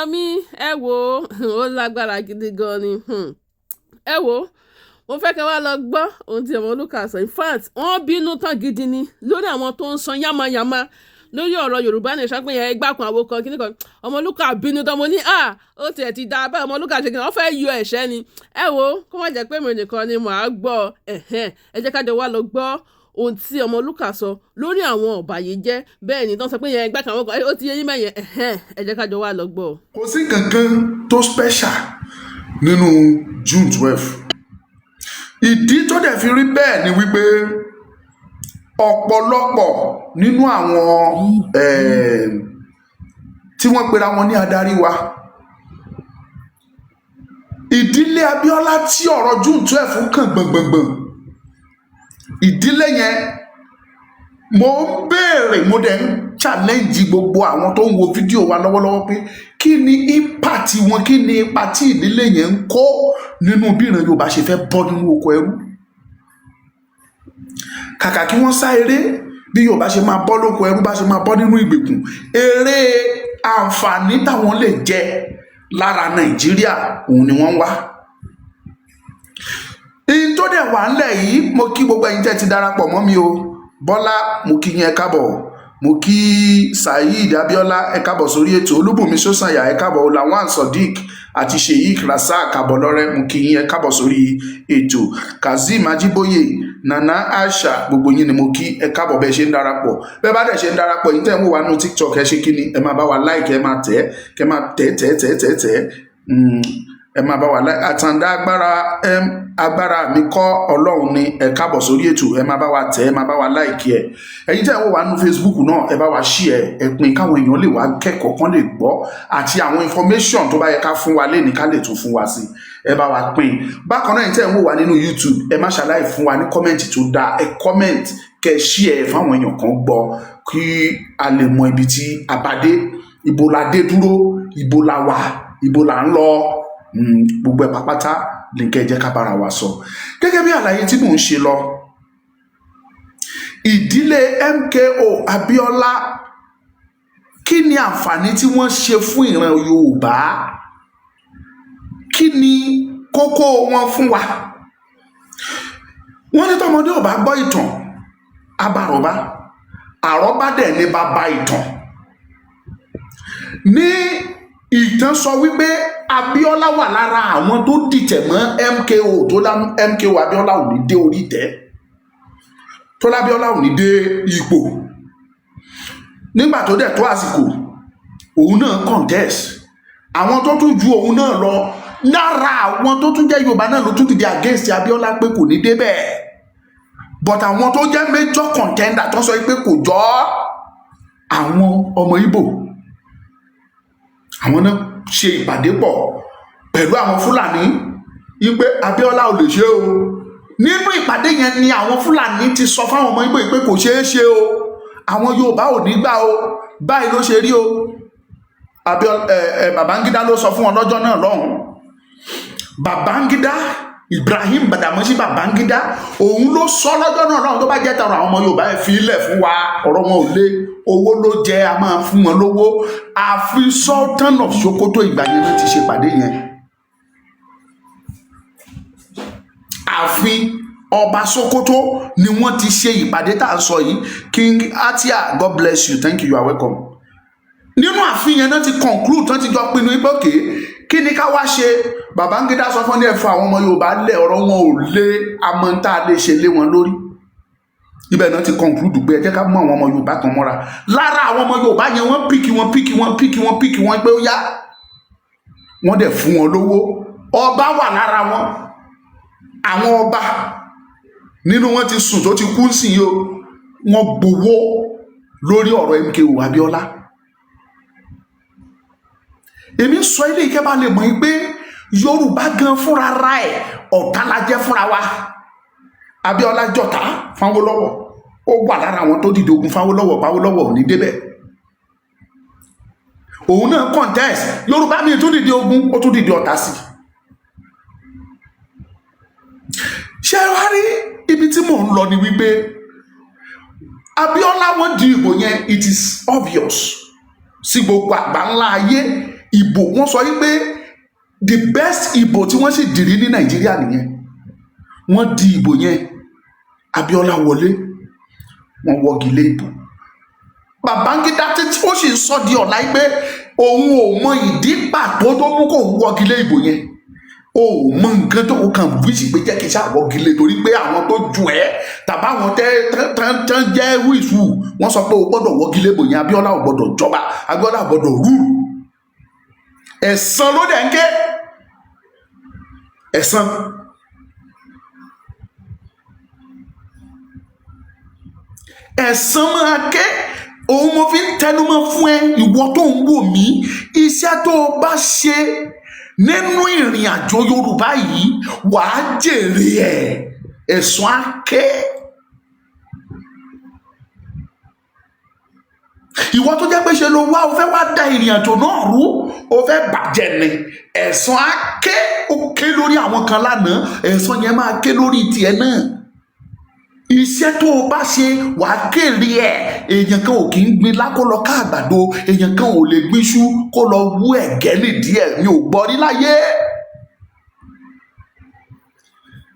Èèyàn mi, ẹ wò ó, lágbára gidi gan ni. Ẹ wò ó, mo fẹ́ kẹ́ wá lọ gbọ́ ohun tí Ọmọlúkà sọ. In fact, wọ́n bínú tán gidi ni lórí àwọn tó ń sọ yánmayànma lórí ọ̀rọ̀ Yorùbá Nation pé yẹn igbá kan, àwo kan, kíní kan. Ọmọlúkà bínú tán. Mo ní à ó tiẹ̀ ti da báyìí. Ọmọlúkà ṣe kí wọ́n fẹ́ yọ ẹ̀ṣẹ́ ni. Ẹ wo, kó má jẹ́ pé mi nìkan ni màá gbọ́. Ẹ̀hẹ́n, ẹ jẹ́ ká jọ wá lọ gbọ́ ohun tí Ọmọlúkà sọ lórí àwọn ọ̀bàyéjẹ́. Bẹ́ẹ̀ ni tó ń sọ pé yẹn igbá kan, àwo kan, ó ti yé yín mẹ́yẹn. Ẹ̀hẹ́n, ẹ jẹ́ ká jọ wá lọ gbọ́. Kò sí kankan tó special nínú June 12. Ìdí tó dẹ̀ fi rí bẹ́ẹ̀ ni wípé ọ̀pọ̀lọpọ̀ nínú àwọn tí wọ́n pera wọn ní adarí wa, ìdílé Abíọ́lá tí ọ̀rọ̀ June 12 kàn gbọ̀ngbọ̀ngbọ̀n, ìdílé yẹn, mo ń béèrè, mo dẹ̀ ń challenge gbogbo àwọn tó ń wo fídíò wa lọ́wọ́lọ́wọ́ pé kí ni impact wọn, kí ni ipa tí ìdílé yẹn ń kó nínú bí ìran Yorùbá ṣe fẹ́ bọ́ nínú oko ẹrú? Kàkà kí wọ́n sá eré bí Yorùbá ṣe máa bọ́ lóko ẹrú, bá ṣe máa bọ́ nínú ìgbèkùn, eré àǹfààní táwọn lè jẹ lára Nàìjíríà òun ni wọ́n ń wá. In tó dẹ̀ wà ńlẹ̀ yìí, mo kí gbogbo ẹ̀yin tẹ́ ti darapọ̀ mọ́ mi o. Bọ́lá, mo kí yín, ẹ káàbọ̀. Mo kí Saheed Abiola, ẹ káàbọ̀ sórí ètò. Olúbùnmi Sọ́sànyà, ẹ káàbọ̀. Lawan Sodiq àti Sheikh Rasaq Abọlọrẹ, mo kí yín, ẹ káàbọ̀ sórí ètò. Kazeem Ajiboye, Nana Aisha, gbogbo yín ni mo kí, ẹ káàbọ̀ bẹ́ẹ̀ ṣe ń darapọ̀. Bẹ́ẹ̀ bá dẹ̀ ṣe ń darapọ̀ yín, tẹ́ ń wò wá nínú TikTok, ẹ ṣe kí ni, ẹ máa bá wa like, ẹ máa tẹ̀, kẹ máa tẹ̀ tẹ̀ tẹ̀ tẹ̀ tẹ̀. Ẹ máa bá wa like. Àtàndá agbára agbára mi kọ́, Ọlọ́run ni. Ẹ káàbọ̀ sórí ètò. Ẹ máa bá wa tẹ̀, ẹ máa bá wa like ẹ. Ẹ̀yin tẹ́ ẹ ń wò wá nínú Facebook náà, ẹ bá wa share ẹ, pín káwọn èèyàn lè wá kẹ́kọ̀ọ́, kán lè gbọ́, àti àwọn information tó bá yẹ ká fún wa lénìí, ká lè tún fún wa sí, ẹ bá wa pín. Bákan náà, ẹ̀yin tẹ́ ẹ ń wò wá nínú YouTube, ẹ má ṣàlàyé fún wa ní comment tó dáa. Ẹ comment, kẹ́ ẹ share ẹ fáwọn èèyàn kan gbọ́, kí a lè mọ ibi tí a bá dé, ibo la dé dúró, ibo la wà, ibo la ń lọ. Gbogbo ẹ̀ pápátá ní kẹ́ ẹ jẹ́ ká bára wa sọ. Gẹ́gẹ́ bí àlàyé tí mò ń ṣe lọ, ìdílé MKO Abiola, kí ni àǹfààní tí wọ́n ṣe fún ìran Yorùbá? Kí ni kókó wọn fún wa? Wọ́n ní tọmọdé ò bá gbọ́ ìtàn, abàròbá àrọ́bá dẹ̀ ní bàbá ìtàn. Ní ìtàn sọ wípé Abiola wà lára àwọn tó dìtẹ̀ mọ́ MKO, tó lá MKO Abiola ò ní dé orí ìtẹ́, tó lábíọ́lá ò ní dé ipò. Nígbà tó dẹ̀ tó àsìkò, òun náà contest. Àwọn tó tún ju òun náà lọ lára àwọn tó tún jẹ́ Yorùbá náà ló tún dìde against Abiola pé kò ní débẹ̀, but àwọn tó jẹ́ major contender tó sọ pé kò jọ, àwọn ọmọ Ìgbò, àwọn náà ṣe ìpàdé pọ̀ pẹ̀lú àwọn Fúlàní wípé Abiola ò lè ṣe o. Nínú ìpàdé yẹn ni àwọn Fúlàní ti sọ fáwọn ọmọ Ìgbò yìí pé kò ṣeé ṣe o, àwọn Yorùbá ò ní gbà o, báyìí ló ṣe rí o. Abiola ẹ ẹ Babangida ló sọ fún wọn lọ́jọ́ náà lọ́hùn. Babangida, Ibrahim Badamasi Babangida, òun ló sọ lọ́jọ́ náà lọ́hùn, tó bá jẹ́ tọrọ àwọn ọmọ Yorùbá, ẹ fi ilẹ̀ fún wa, ọ̀rọ̀ wọn ò lé, owó ló jẹ́, a máa fún wọn lówó. Àfi Sultan of Sokoto, ìgbà yẹn ló ti ṣe pàdé yẹn. Ààfin ọba Sokoto ni wọ́n ti ṣe ìpàdé tá à ń sọ yìí. King Atia, God bless you, thank you, you are welcome. Nínú ààfin yẹn náà ti conclude, tán ti jọ pinnu pé òkè, kí ni ká wá ṣe? Babangida sọ fún ní ẹ̀fọ́ àwọn ọmọ Yorùbá lẹ̀, ọ̀rọ̀ wọn ò lé, amọ̀ tá a lè ṣe lé wọn lórí. Ibẹ̀ náà ti conclude pé ẹ jẹ́ ká mú àwọn ọmọ Yorùbá kan mọ́ra. Lára àwọn ọmọ Yorùbá yẹn, wọ́n pick wọn, pick wọn, pick wọn, pick wọn pé ó yá. Wọ́n dẹ̀ fún wọn lówó. Ọba wà lára wọn, àwọn ọba nínú wọn ti sùn tó ti kú sí yìí o. Wọ́n gbowó lórí ọ̀rọ̀ MKO Abiola. Èmi ń sọ ilé ìkẹ́ bá lè mọ̀ pé Yorùbá gan fúnra ra ẹ̀, ọ̀tá la jẹ́ fúnra wa. Abiola jọ̀tá fáwọ́lọ́wọ̀, ó wà lára àwọn tó dìde ogun fáwọ́lọ́wọ̀. Fáwọ́lọ́wọ̀ ò ní débẹ̀, òun náà contest. Yorùbá mi tún dìde ogun, ó tún dìde ọ̀tá sí. Ṣé wá rí ibi tí mò ń lọ ni wípé Abiola, wọ́n di ìbò yẹn, it is obvious sí gbogbo àgbà ńlá ayé. Ìbò, wọ́n sọ wípé the best ìbò tí wọ́n sì dìrí ní Nàìjíríà nìyẹn. Wọ́n di ìbò yẹn, Abíọ́lá wọlé, wọ́n wọ́gi lé ìbò. Babangida títí ó sì ń sọ di ọ̀la yìí pé òun ò mọ ìdí pàtó tó mú kóun wọ́gi lé ìbò yẹn. O ò mọ nǹkan tó kàn wíṣì pé jẹ́ kí n ṣáà wọ́gi lé, torí pé àwọn tó ju ẹ́ tàbí àwọn tẹ́ tán jẹ́ wíṣù, wọ́n sọ pé o gbọ́dọ̀ wọ́gi lé ìbò yẹn, Abíọ́lá ò gbọ́dọ̀ jọba, Abíọ́lá ò gbọ́dọ̀ rule. Ẹ̀san ló dẹ̀ ń ké ẹ̀san. Ẹ̀san máa ké. Òun mo fi ń tẹnumọ́ fún ẹ, ìwọ tó ń wò mí, iṣẹ́ tó o bá ṣe nínú ìrìn àjò Yorùbá yìí, wàá jèrè ẹ̀. Ẹ̀san á ké. Ìwọ tó jẹ́ pé ṣe ló wá, o fẹ́ wá da ìrìn àjò náà rú, o fẹ́ bàjẹ́ ni, ẹ̀san á ké. Ó ké lórí àwọn kan lánàá, ẹ̀san yẹn máa ké lórí tiẹ̀ náà. Iṣẹ́ tó o bá ṣe, wàá kéré ẹ̀. Èèyàn kan ò kì í gbin lá kó lọ ká àgbàdo, èèyàn kan ò lè gbin iṣu kó lọ wú ẹ̀gẹ́ nídìí ẹ̀. Mi ò gbọ́ rí láyé.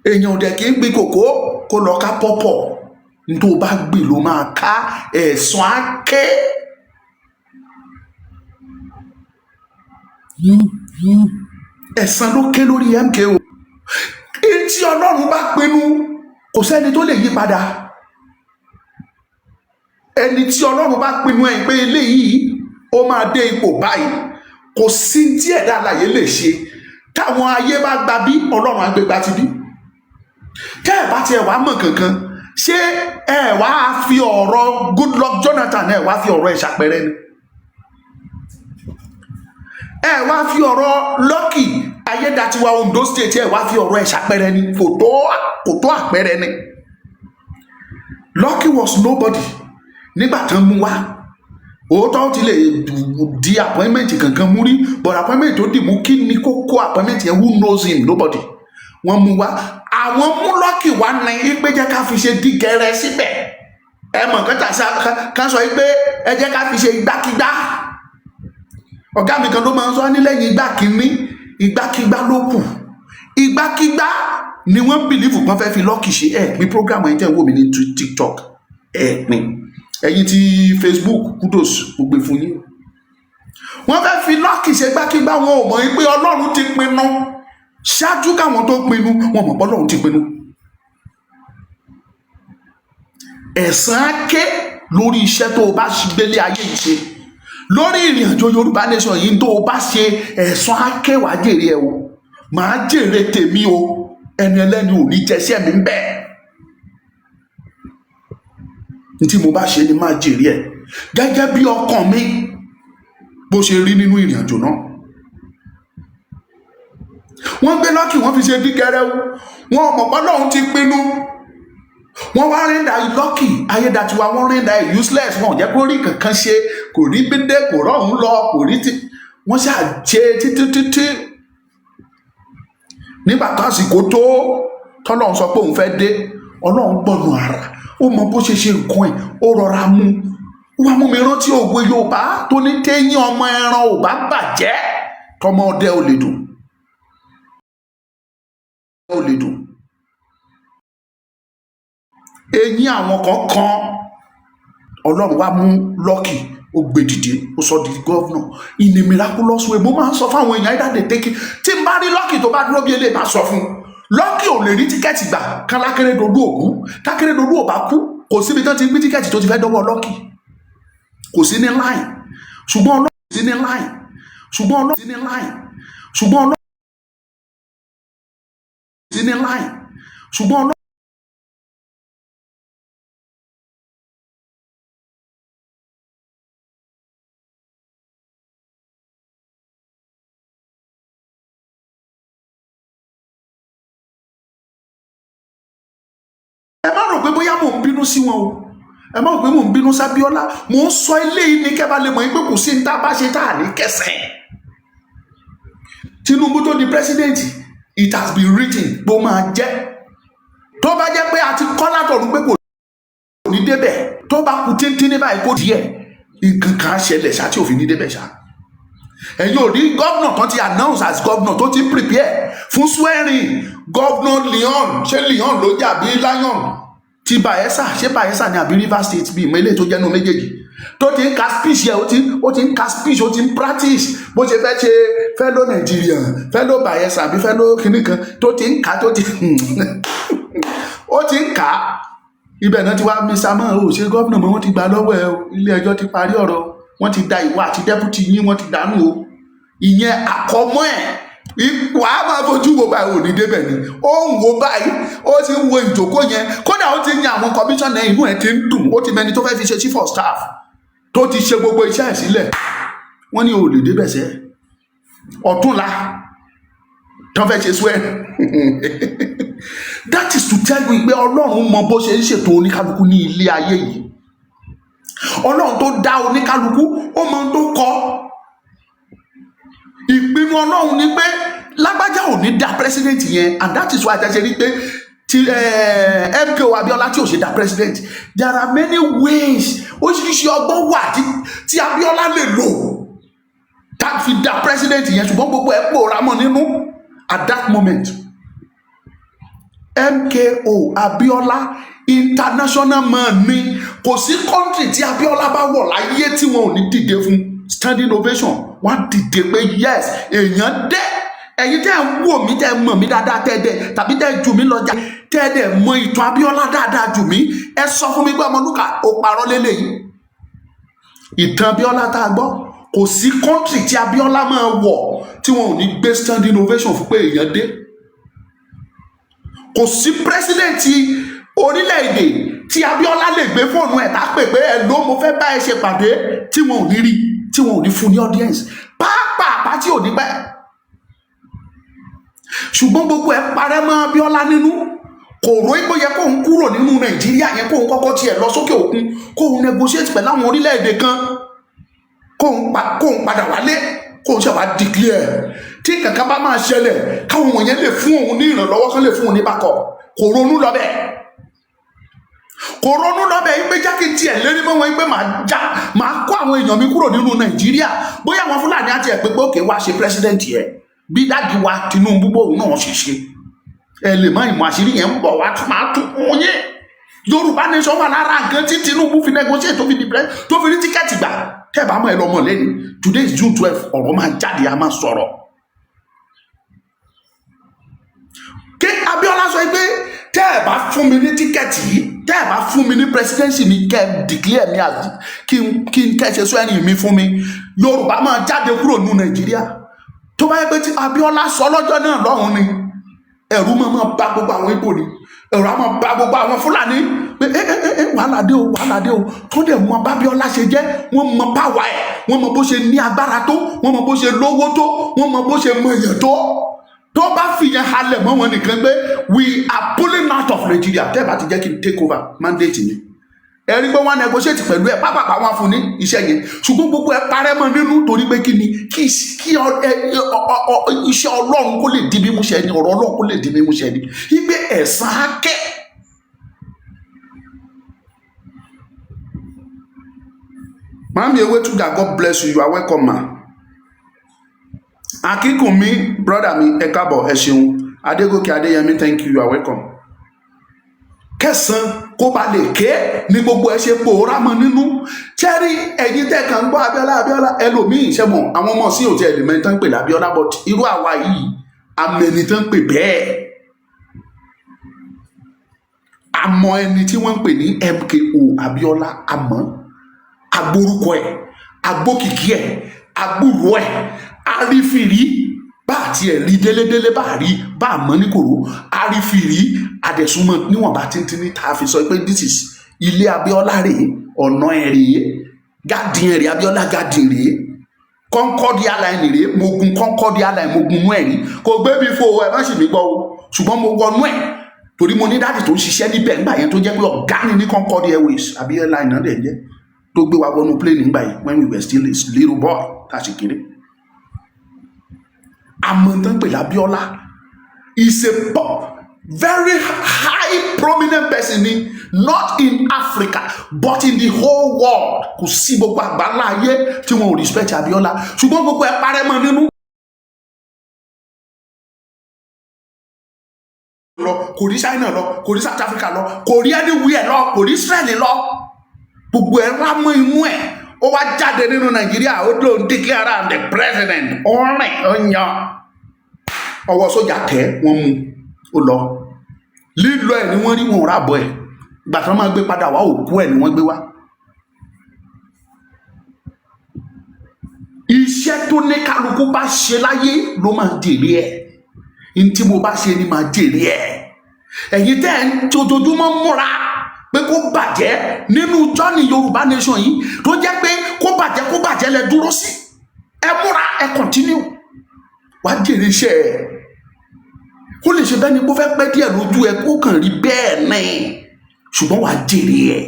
Èèyàn ò dẹ̀ kì í gbin kòkó kó lọ ká pọ́pọ̀. Ní tó o bá gbìn ló máa ká. Ẹ̀san á ké. Ẹ̀san ló ké lórí MKO. Tí Ọlọ́run bá pinnu, kò sẹ́ni tó lè yí padà. Ẹni tí Ọlọ́run bá pinnu ẹ̀ pé eléyìí ó máa dé ipò báyìí, kò sí tí ẹ̀dá alààyè lè ṣe. Táwọn ayé bá gba bí, Ọlọ́run á gbé gba ti bí. Tẹ́ ẹ̀ bá tiẹ̀ wá mọ̀ kankan, ṣé ẹ wá fi ọ̀rọ̀ Goodluck Jonathan, ẹ wá fi ọ̀rọ̀ ẹ̀ ṣàpẹrẹ ni? Ẹ wá fi ọ̀rọ̀ Lucky Ayédatiwa Ondo State, ẹ wá fi ọ̀rọ̀ ẹ̀ ṣàpẹrẹ ni? Kò tó àpẹẹrẹ ni. Lucky was nobody nígbà tán mú wá. Òótọ́, ó ti lè di appointment kankan mú rí, but appointment tó dì mú, kí ni kókó appointment yẹn? Who knows him? Nobody. Wọ́n mú wá, àwọn mú Lucky wá ní pé jẹ́ ká fi ṣe dígẹrẹ síbẹ̀. Ẹ mọ̀ nǹkan tà ká sọ pé ẹ jẹ́ ká fi ṣe igbákigbá. Ọ̀gá mi kan ló máa ń sọ ní lẹ́yìn igbá kínní, igbákigbá ló kù. Igbákigbá ni wọ́n believe pọ́n fẹ́ fi Lucky ṣe. Ẹ̀ pín program yẹn. Tẹ́ ń wò mí ní TikTok, ẹ̀ pín. Ẹ̀yin tí Facebook, kudos, mo gbé fún yín. Wọ́n fẹ́ fi Lucky ṣe gbákigbá. Wọn ò mọ̀ pé Ọlọ́run ti pinnu ṣáájú káwọn tó pinnu. Wọn mọ̀ pé Ọlọ́run ti pinnu. Ẹ̀san á ké lórí iṣẹ́ tó o bá gbélé ayé yìí ṣe, lórí ìrìn àjò Yorùbá nation yìí tó o bá ṣe. Ẹ̀san á ké, wàá jèrè ẹ o. Màá jèrè tèmi o. Ẹni ẹlẹ́ni ò ní jẹṣẹ́ mi ń bẹ́ẹ̀. Ní tí mo bá ṣe ni máa jèrè ẹ̀, gẹ́gẹ́ bí ọkàn mi bó ṣe rí nínú ìrìn àjò náà. Wọ́n gbé Lucky, wọ́n fi ṣe dígẹrẹ o. Wọn mọ̀ pé Ọlọ́run ti pinnu. Wọ́n wá render Lucky Ayédatiwa, wọ́n render ẹ̀ useless. Wọn ò jẹ́ kó rí kankan ṣe, kò rí bídé, kò rọ̀hún lọ, kò rí tí wọ́n ṣáà ṣe títí títí. Nígbà tó àsìkò tó tọ́lọ́run sọ pé òun fẹ́ dé, Ọlọ́run gbọ̀nà àrà. Ó mọ bó ṣe ṣe nǹkan ẹ̀, ó rọra mú. Ó wá mú mi rántí òwe Yorùbá tó ní téyín ọmọ ẹran ò bá bàjẹ́, tọmọ ọdẹ ò lè dùn, ò lè dùn. Eyín àwọn kan kan. Ọlọ́run wá mú Lucky, ó gbé dìde, ó sọ di governor in a miraculous way. Mo máa ń sọ fáwọn èèyàn, either they take it. Tí n bá rí Lucky tó bá dúró bí eléyìí, máa sọ fún un, Lucky ò lè rí ticket gbà kán lákérédolú òkú. Tákérédolú ò bá kú, kò síbi tán ti gbé ticket tó ti fẹ́ dọ́wọ́ Lucky. Kò sí ní line. Ṣùgbọ́n Ọlọ́run sí ní line. Ṣùgbọ́n Ọlọ́run sí ní line. Ṣùgbọ́n Ọlọ́run sí ní line. Ṣùgbọ́n Ọlọ́run. Ẹ má rò pé bóyá mò ń bínú sí wọn o. Ẹ má rò pé mò ń bínú sábíọ́lá. Mò ń sọ eléyìí ní kẹ́ bá lè mọ̀ yín pé kò sí ní tá a bá ṣe tá a ní kẹsẹ̀. Tinubu tó di president, it has been written pé ó máa jẹ́. Tó bá jẹ́ pé a ti kọ́ látọ̀run pé kò ní débẹ̀, tó bá kú tíntín ní báyìí kó díẹ̀, nǹkan kan á ṣẹlẹ̀ ṣá tí òfin ní débẹ̀ ṣá. Ẹ̀yin ò rí governor kan ti announce as governor tó ti prepare fún swearing? Governor Leon, ṣé Leon ló jà bí Lion ti Bayelsa? Ṣé Bayelsa ni àbí Rivers State? Bíi ìmọ̀ eléyìí tó jẹ́nu méjèèjì tó ti ń ka speech yẹ, ó ti ń ka speech, ó ti ń practice bó ṣe fẹ́ ṣe fellow Nigerian, fellow Bayelsa àbí fellow kinní kan, tó ti ń ka, tó ti ó ti ń kà á. Ibẹ̀ náà ti wá Mr. Mọ́ ò ṣe gómìnà mọ́, wọ́n ti gbà lọ́wọ́ ẹ o. Ilé ẹjọ́ ti parí ọ̀rọ̀, wọ́n ti da ìwọ àti deputy yín, wọ́n ti dànù o. Ìyẹn àkọ́mọ́ ẹ̀, wàá máa fojú wo báyìí, ò ní débẹ̀ ni. Ó ń wo báyìí, ó ti ń wo ìjókòó yẹn, kódà ó ti ń yan àwọn kọmíṣánná, inú ẹ̀ ti ń dùn, ó ti mẹni tó fẹ́ fi ṣe chief of staff, tó ti ṣe gbogbo iṣẹ́ ẹ̀ sílẹ̀. Wọ́n ní o ò lè débẹ̀ sẹ́. Ọ̀túnla tó fẹ́ ṣe swear. That is to tell you pé Ọlọ́run mọ bó ṣe ń ṣètò oníkálukú ní ilé ayé yìí. Ọlọ́run tó dá oníkálukú, ó mọ ohun tó kọ. Ìpinnu Ọlọ́run ni pé lágbájá ò ní da president yẹn, and that is why àtẹ̀sẹ̀ rí pé ti MKO Abiola tí ò ṣe da president. There are many ways, oríṣiríṣi ọgbọ́n wà tí Abiola lè lò tá fi da president yẹn, ṣùgbọ́n gbogbo ẹ̀ pòórá mọ́ nínú at that moment. MKO Abiola, international man ni. Kò sí country tí Abiola bá wọ̀ láyé tí wọn ò ní dìde fún standing ovation. Wọ́n á dìde pé yes, èèyàn dé. Ẹ̀yin tẹ́ ń wò mí, tẹ́ ń mọ̀ mí dáadáa, tẹ́ dẹ̀ tàbí tẹ́ jù mí lọ́jà, tẹ́ dẹ̀ mọ ìtàn Abiola dáadáa jù mí, ẹ sọ fún mi pé Ọmọlúkà ó parọ́ lélẹ́yìí. Ìtàn Abiola tá a gbọ́, kò sí country tí Abiola máa wọ̀ tí wọn ò ní gbé standing ovation fún pé èèyàn dé. Kò sí president orílẹ̀-èdè tí Abiola lè gbé fóònù ẹ̀ tá a pè pé ẹ ló mo fẹ́ bá ẹ ṣe pàdé, tí wọn ò ní rí, tí wọn ò ní fún ní audience pàápàá, tí ò ní pẹ́. Ṣùgbọ́n gbogbo ẹ̀ parẹ́ mọ́ Abiola nínú. Kò rò é pé yẹ kóun kúrò nínú Nàìjíríà yẹn, kóun kọ́kọ́ tiẹ̀ lọ sókè òkun, kóun negotiate pẹ̀lú àwọn orílẹ̀-èdè kan, kóun padà wálé, kóun ṣe wá declare tí kankan bá máa ṣẹlẹ̀, káwọn wọ̀nyẹn lè fún òun ní ìrànlọ́wọ́, kán lè fún òun ní backup. Kò ronú lọ bẹ́ẹ̀, kò ronú lọ bẹ́ẹ̀ pé jákè tiẹ̀ lérí mọ́ wọn pé màá já, màá kó àwọn èèyàn mi kúrò nínú Nàìjíríà. Bóyá àwọn Fúlàní àti ẹ̀ pé òkè wá ṣe president yẹ bí daddy wa Tinubu bóun náà ṣe ṣe. Ẹ lè má ìmọ̀, àṣírí yẹn ń bọ̀ wá tún máa tún kún yín. Yorùbá Nation wà lára nǹkan tí Tinubu fi negotiate tó fi di president, tó fi rí ticket gbà. Tẹ́ ẹ bá mọ̀, ẹ lọ mọ̀ lẹ́nu. Today is June 12. Ọ̀rọ̀ máa jáde, a máa sọ̀rọ̀. Kí Abiola sọ pé tẹ́ ẹ bá fún mi ní ticket yìí, tẹ́ ẹ bá fún mi ní presidency mi, kẹ́ ẹ declare mi as kí n kẹ́ ẹ ṣe swearing mi fún mi, Yorùbá máa jáde kúrò nínú Nàìjíríà. Tó bá yẹ pé tí Abiola sọ lọ́jọ́ náà lọ́hùn ni, ẹ̀rù máa bá gbogbo àwọn Ìgbò ni, ẹ̀rù á máa bá gbogbo àwọn Fúlàní pé ẹ ẹ ẹ, wàhálà dé o, wàhálà dé o. Tó dẹ̀ mọ bábíọ́lá ṣe jẹ́, wọ́n mọ power ẹ̀, wọ́n mọ bó ṣe ní agbára tó, wọ́n mọ bó ṣe lówó tó, wọ́n mọ bó ṣe mọ èèyàn tó. Tó bá fìyẹn halẹ̀ mọ́ wọn nìkan pé we are pulling out of Nigeria, tẹ́ ẹ bá ti jẹ́ kí n take over mandate mi, ẹ rí pé wọ́n negotiate pẹ̀lú ẹ̀ pápápá, wọn fún ní iṣẹ́ yẹn. Ṣùgbọ́n gbogbo ẹ parẹ́ mọ́ nínú torí pé kí ni? Kí iṣẹ́ Ọlọ́run kó lè di mímúṣẹ ni, ọ̀rọ̀ Ọlọ́run kó lè di mímúṣẹ ni wípé ẹ̀san á kẹ́. Mami Ewetuga, God bless you, you are welcome, ma. Akínkùnmí, brother mi, ẹ káàbọ̀, ẹ ṣeun. Adégòkè Adéyẹmí, thank you, you are welcome. Kẹsàn kó ba lè ké ní gbogbo ẹ ṣe pòórá mọ́ nínú ṣẹ́rí. Ẹ̀yin tẹ́ kàn ń gbọ́ Abíọ́lá, Abíọ́lá, ẹlòmíì ṣẹ́mọ̀ àwọn ọmọ sí òtí ẹ̀lẹ́mẹ̀ tán ń pè lábíọ́lá, but irú àwa yìí amẹni tán ń pè bẹ́ẹ̀, àmọ́ ẹni tí wọ́n ń pè ní MKO Abíọ́lá, àmọ́ agbórúkọ ẹ̀, agbókìkí ẹ̀, agbúrò ẹ̀, arífìrí bá àti ẹ̀ rí délédélé, bá rí bá a mọ́ ní kòró, arífìrí adẹ̀súnmọ́ níwọ̀nba tíntínní tá a fi sọ pé this is ilé Abíọ́lá rèé, ọ̀nà ẹ̀ rèé, garden ẹ̀ rèé, Abíọ́lá garden rèé, Concord Airline rèé. Mo gun Concord Airline, mo gun inú ẹ̀ rí. Kò gbé mi fo, ẹ má sì mí gbọ́ o, ṣùgbọ́n mo wọnú ẹ̀ torí mo ní daddy tó ń ṣiṣẹ́ níbẹ̀ nígbà yẹn, tó jẹ́ pé ọ̀gá ni ní Concord Airways àbí airline náà dẹ̀ jẹ́, tó gbé wa wọnú plane nígbà yìí when we were still a little boy, tá a ṣe kéré. Àmọ́ tán pè lábíọ́lá is a very high prominent person ni Not in Africa, but in the whole world. Kò sí gbogbo àgbáńlá ayé tí wọn ò respect Abiola, ṣùgbọ́n gbogbo ẹ̀ parẹ́ mọ́ nínú lọ. Kò rí China lọ, kò rí South Africa lọ, kò rí anywhere lọ, kò rí Israel lọ. Gbogbo ẹ̀ rámọ́ inú ẹ̀. Ó wá jáde nínú Nàìjíríà, ó lóun declare am the president. Ó rìn, ó yan ọwọ́ sójà tẹ̀ wọ́n, mú ó lọ. Lílọ ẹ̀ ni wọ́n rí wọn ò rábọ̀ ẹ̀. Ìgbà tí wọ́n máa gbé padà wá, òkú ẹ̀ ni wọ́n gbé wá. Iṣẹ́ tó ní kálukú bá ṣe láyé ló máa jèrè ẹ̀. Ní tí mo bá ṣe ni máa jèrè ẹ̀. Ẹ̀yin tẹ́ ẹ̀ ń jojoojúmọ́ múra pé kó bàjẹ́ nínú journey Yorùbá nation yìí, tó jẹ́ pé kó bàjẹ́, kó bàjẹ́ lẹ dúró sí, ẹ múra, ẹ continue, wàá jèrè iṣẹ́ ẹ̀. Kó lè ṣe bẹ́ẹ̀ ni kó fẹ́ pẹ́ díẹ̀ lójú ẹ, kó kàn rí bẹ́ẹ̀ ní, ṣùgbọ́n wàá jèrè ẹ̀.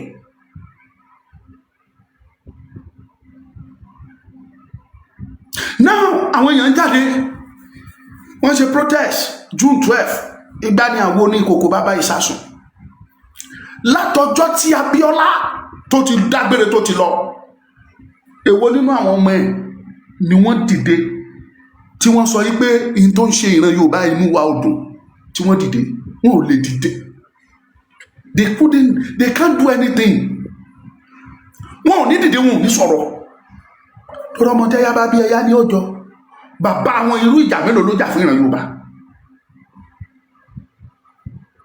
Now, àwọn èèyàn jáde, wọ́n ṣe protest June 12. Ìgbà ni àwọn oníkòkò bàbá ìsásùn látọjọ́ tí Abíọ́lá tó ti dágbére, tó ti lọ, èwo nínú àwọn ọmọ ẹ̀ ni wọ́n dìde tí wọ́n sọ yí pé in tó ń ṣe ìran Yorùbá, inú wa ò dùn, tí wọ́n dìde? Wọn ò lè dìde. They couldn't, they can't do anything. Wọn ò ní dìde, wọn ò ní sọ̀rọ̀ torí ọmọ tẹ́yà bá bí ẹyá ní ọjọ́ bàbá àwọn. Irú ìjà mélòó ló jà fún ìran Yorùbá?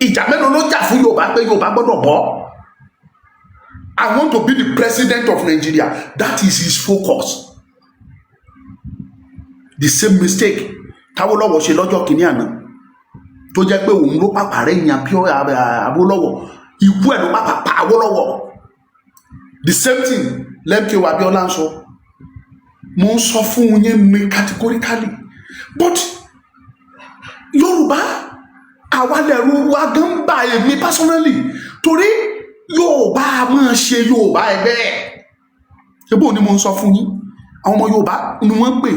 Ìjà mélòó ló jà fún Yorùbá pé Yorùbá gbọ́dọ̀ bọ́? I want to be the president of Nigeria, that is his focus. The same mistake táwọ́lọ́wọ́ ṣe lọ́jọ́ kìíní àná, tó jẹ́ pé òun ló pàpà rẹ̀ yàn pure Awólọ́wọ̀, ikú ẹ̀ ló pàpà pa Awólọ́wọ̀. The same thing l'MKO Abiola ń sọ. Mo ń sọ fún yín ní categorically, but Yorùbá, àwa lẹ̀rù wa gan ń bà èmi personally, torí Yorùbá máa ṣe Yorùbá ẹgbẹ́ ẹ̀. Ebó ni mo ń sọ fún yín. Àwọn ọmọ Yorùbá ni wọ́n pè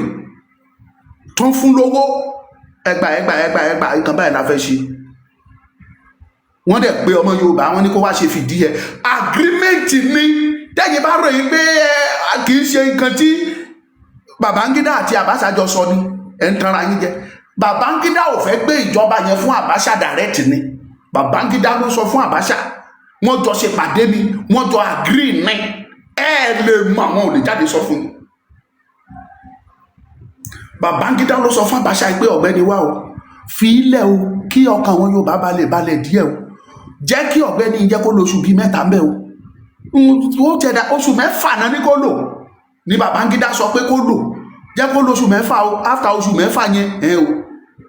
tó ń fún lówó, ẹgbà, ẹgbà, ẹgbà, ẹgbà, nǹkan báyìí la fẹ́ ṣe. Wọ́n dẹ̀ pé ọmọ Yorùbá, wọ́n ní kó wá ṣe fìdí ẹ̀ agreement ni. Tẹ́yìn bá ròyìn pé ẹ kì í ṣe nǹkan tí Babangida àti Abacha jọ sọ ni, ẹ̀ ń tanra yín jẹ. Babangida ò fẹ́ gbé ìjọba yẹn fún Abacha direct ni. Babangida ló sọ fún Abacha, wọ́n jọ ṣe pàdé ni, wọ́n jọ agree ní. Ẹ lè mọ àwọn ò lè jáde sọ fún yín. Babangida ló sọ fún Abacha pé ọ̀gbẹ́ni wa o, fi ilẹ̀ o, kí ọkàn àwọn Yorùbá balẹ̀ balẹ̀ díẹ̀ o. Jẹ́ kí ọ̀gbẹ́ni jẹ́ kó lóṣù bíi 3 ń bẹ̀ o. Ó tẹ̀dá oṣù 6 náà ní kó lò ní. Babangida sọ pé kó lò, jẹ́ kó lóṣù 6 o. After oṣù 6 yẹn, ẹ o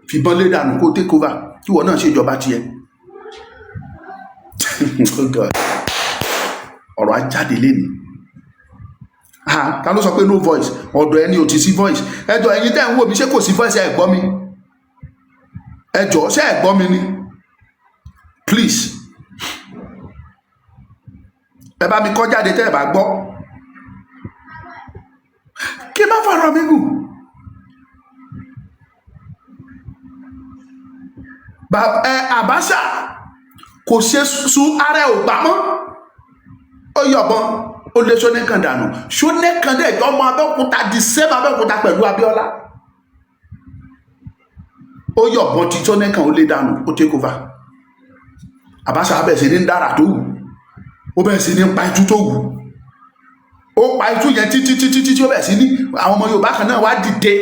fìbọn lé dànù, kó take over, kí ìwọ náà ṣèjọba tiẹ̀. Oh God. Ọ̀rọ̀ á jáde lénìí. Ah, ta ló sọ pé no voice? Ọ̀dọ̀ ẹni ò ti sí voice. Ẹjọ́, ẹ̀yin tẹ́ ń wò mí, ṣé kò sí voice? Ẹ gbọ́ mi? Ẹjọ́, ṣé ẹ gbọ́ mi ni? Please, ẹ bá mi kọ́ jáde tẹ́ ẹ bá gbọ́. Kí n má fọ̀rọ̀ mi gùn. Ẹ Abacha kò ṣe su ara ẹ̀ ò gbà mọ́. Ó yọ̀bọ̀n, ó lé Ṣónẹ́kàn dànù. Ṣónẹ́kàn dẹ̀ jọ ọmọ Abẹ́òkúta, the same Abẹ́òkúta pẹ̀lú Abíọ́lá. Ó yọ̀bọ̀n ti Ṣónẹ́kàn, ó lé dànù, ó take over. Abacha bẹ̀rẹ̀ sí ní dára tó wù, ó bẹ̀rẹ̀ sí ní pa itú tó wù. Ó pa itú yẹn títí títí títí, ó bẹ̀rẹ̀ sí ní àwọn ọmọ Yorùbá kan náà wá dìde.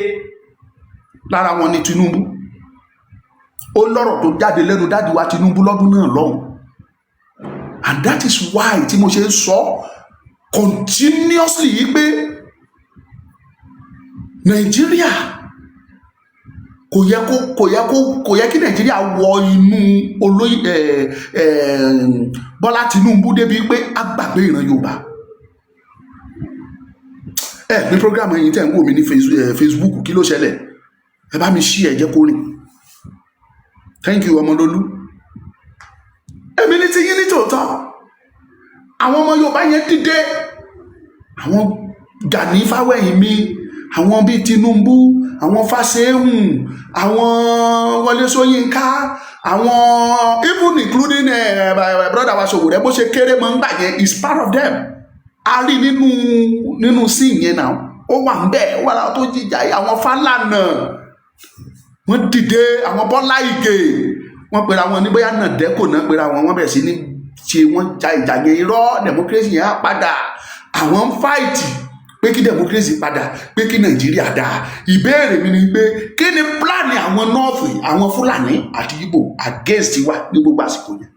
Lára wọn ni Tinubu. Ó lọ́rọ̀ tó jáde lẹ́nu daddy wa Tinubu lọ́dún náà lọ́hùn, and that is why tí mo ṣe ń sọ continuously yìí pé Nàìjíríà kò yẹ kí Nàìjíríà wọ inú olóyè ẹ ẹ Bọ́lá Tinubu débi pé a gbàgbé ìran Yorùbá. Ẹ ní program, ẹ̀yin tẹ́ ń wò mí ní Facebook, kí ló ṣẹlẹ̀? Ẹ bá mi ṣí ẹ, jẹ́ kó rìn. Thank you, Ọmọlólú. Èmi ní ti yín ní tòótọ́. Àwọn ọmọ Yorùbá yẹn dìde, àwọn Gani Fáwẹ́hìnmí, Àwọn bíi Tinubu, àwọn Fáṣẹ̀hùn, àwọn Wọlé Ṣóyínká, àwọn even including brother wa Sowore, bó ṣe kéré mọ́ ń gbà yẹn, is part of them. A rí nínú sí yẹn náà, ó wà ń bẹ̀, ó wà láwọn tó jíjà. Àwọn Fálànà, wọ́n dìde. Àwọn Bọ́lá Ìgè, wọ́n pera wọn ní bóyá NADECO náà pera wọn. Wọ́n bẹ̀rẹ̀ sí ní ṣe, wọ́n ja ìjà yẹn. Irọ́, democracy yẹn á padà. Àwọn ń fight pé kí democracy padà, pé kí Nàìjíríà dáa. Ìbéèrè mi ni pé, kí ni plan àwọn North, àwọn Fúlàní àti Ìgbò against wa ní gbogbo àsìkò yẹn?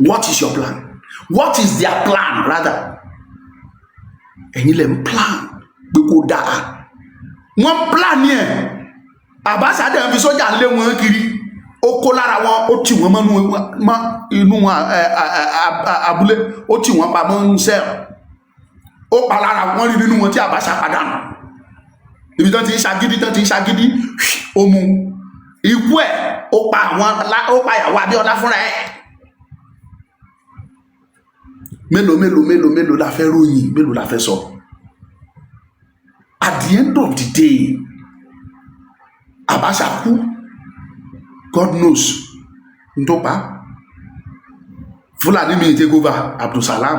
What is your plan? What is their plan rather? Ẹ̀yin lẹ ń plan pé kó dáa, wọ́n plan yẹn. Abacha dẹ̀ ń fi sójà lé wọn kiri, ó kó lára wọn, ó tì wọ́n mọ́nú mọ́ inú abúlé, ó tì wọ́n pamọ́ ń sẹ́ẹ̀, ó pa lára wọn rí nínú wọn tí Abacha padànù. Ibi tán ti ń ṣagídí, tán ti ń ṣagídí, ó mú ikú ẹ̀, ó pa àwọn, ó pa ìyàwó Abíọ́lá fúnra ẹ̀. Mélòó mélòó mélòó mélòó la fẹ́ ròyìn? Mélòó la fẹ́ sọ? At the end of the day, Abacha kú. God knows n tó pa. Fúlàní mi take over, Abdulsalam.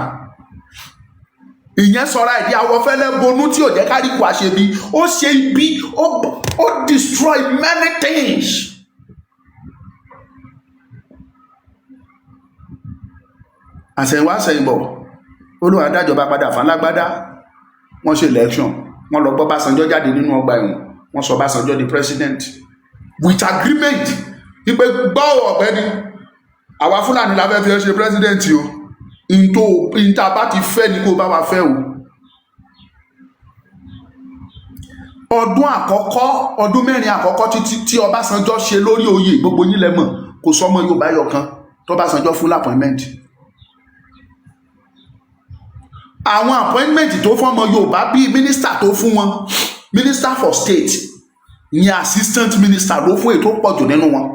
Ìyẹn sọra ìdí awọfẹ́lẹ́ bonú tí ò jẹ́ kárí kó àṣebi. Ó ṣe ibi, ó destroy many things. Àṣẹ̀yìnwá àṣẹ̀yìnbọ̀, Olúwa dájọba padà fálágbádá. Wọ́n ṣe election, wọ́n lọ gbọ́ Básanjọ́ jáde nínú ọgbà ẹ̀wọ̀n, wọ́n sọ Básanjọ́ di president with agreement wípé, gbọ́ ọ̀gbẹ́ni, àwa Fúlàní la fẹ́ fi ẹ́ ṣe president o. Ntó níta bá ti fẹ́ ni kó bá wa fẹ́ o. Ọdún àkọ́kọ́, ọdún 4 àkọ́kọ́ títí tí Ọbásanjọ́ ṣe lórí oyè, gbogbo yín lẹ mọ̀, kò sọmọ Yorùbá yọ kan tọ́básanjọ́ fún appointment. Àwọn appointment tó fọ́mọ Yorùbá, bíi minister tó fún wọn, minister for state ní, assistant minister ló fún èyí tó pọ̀ jù nínú wọn.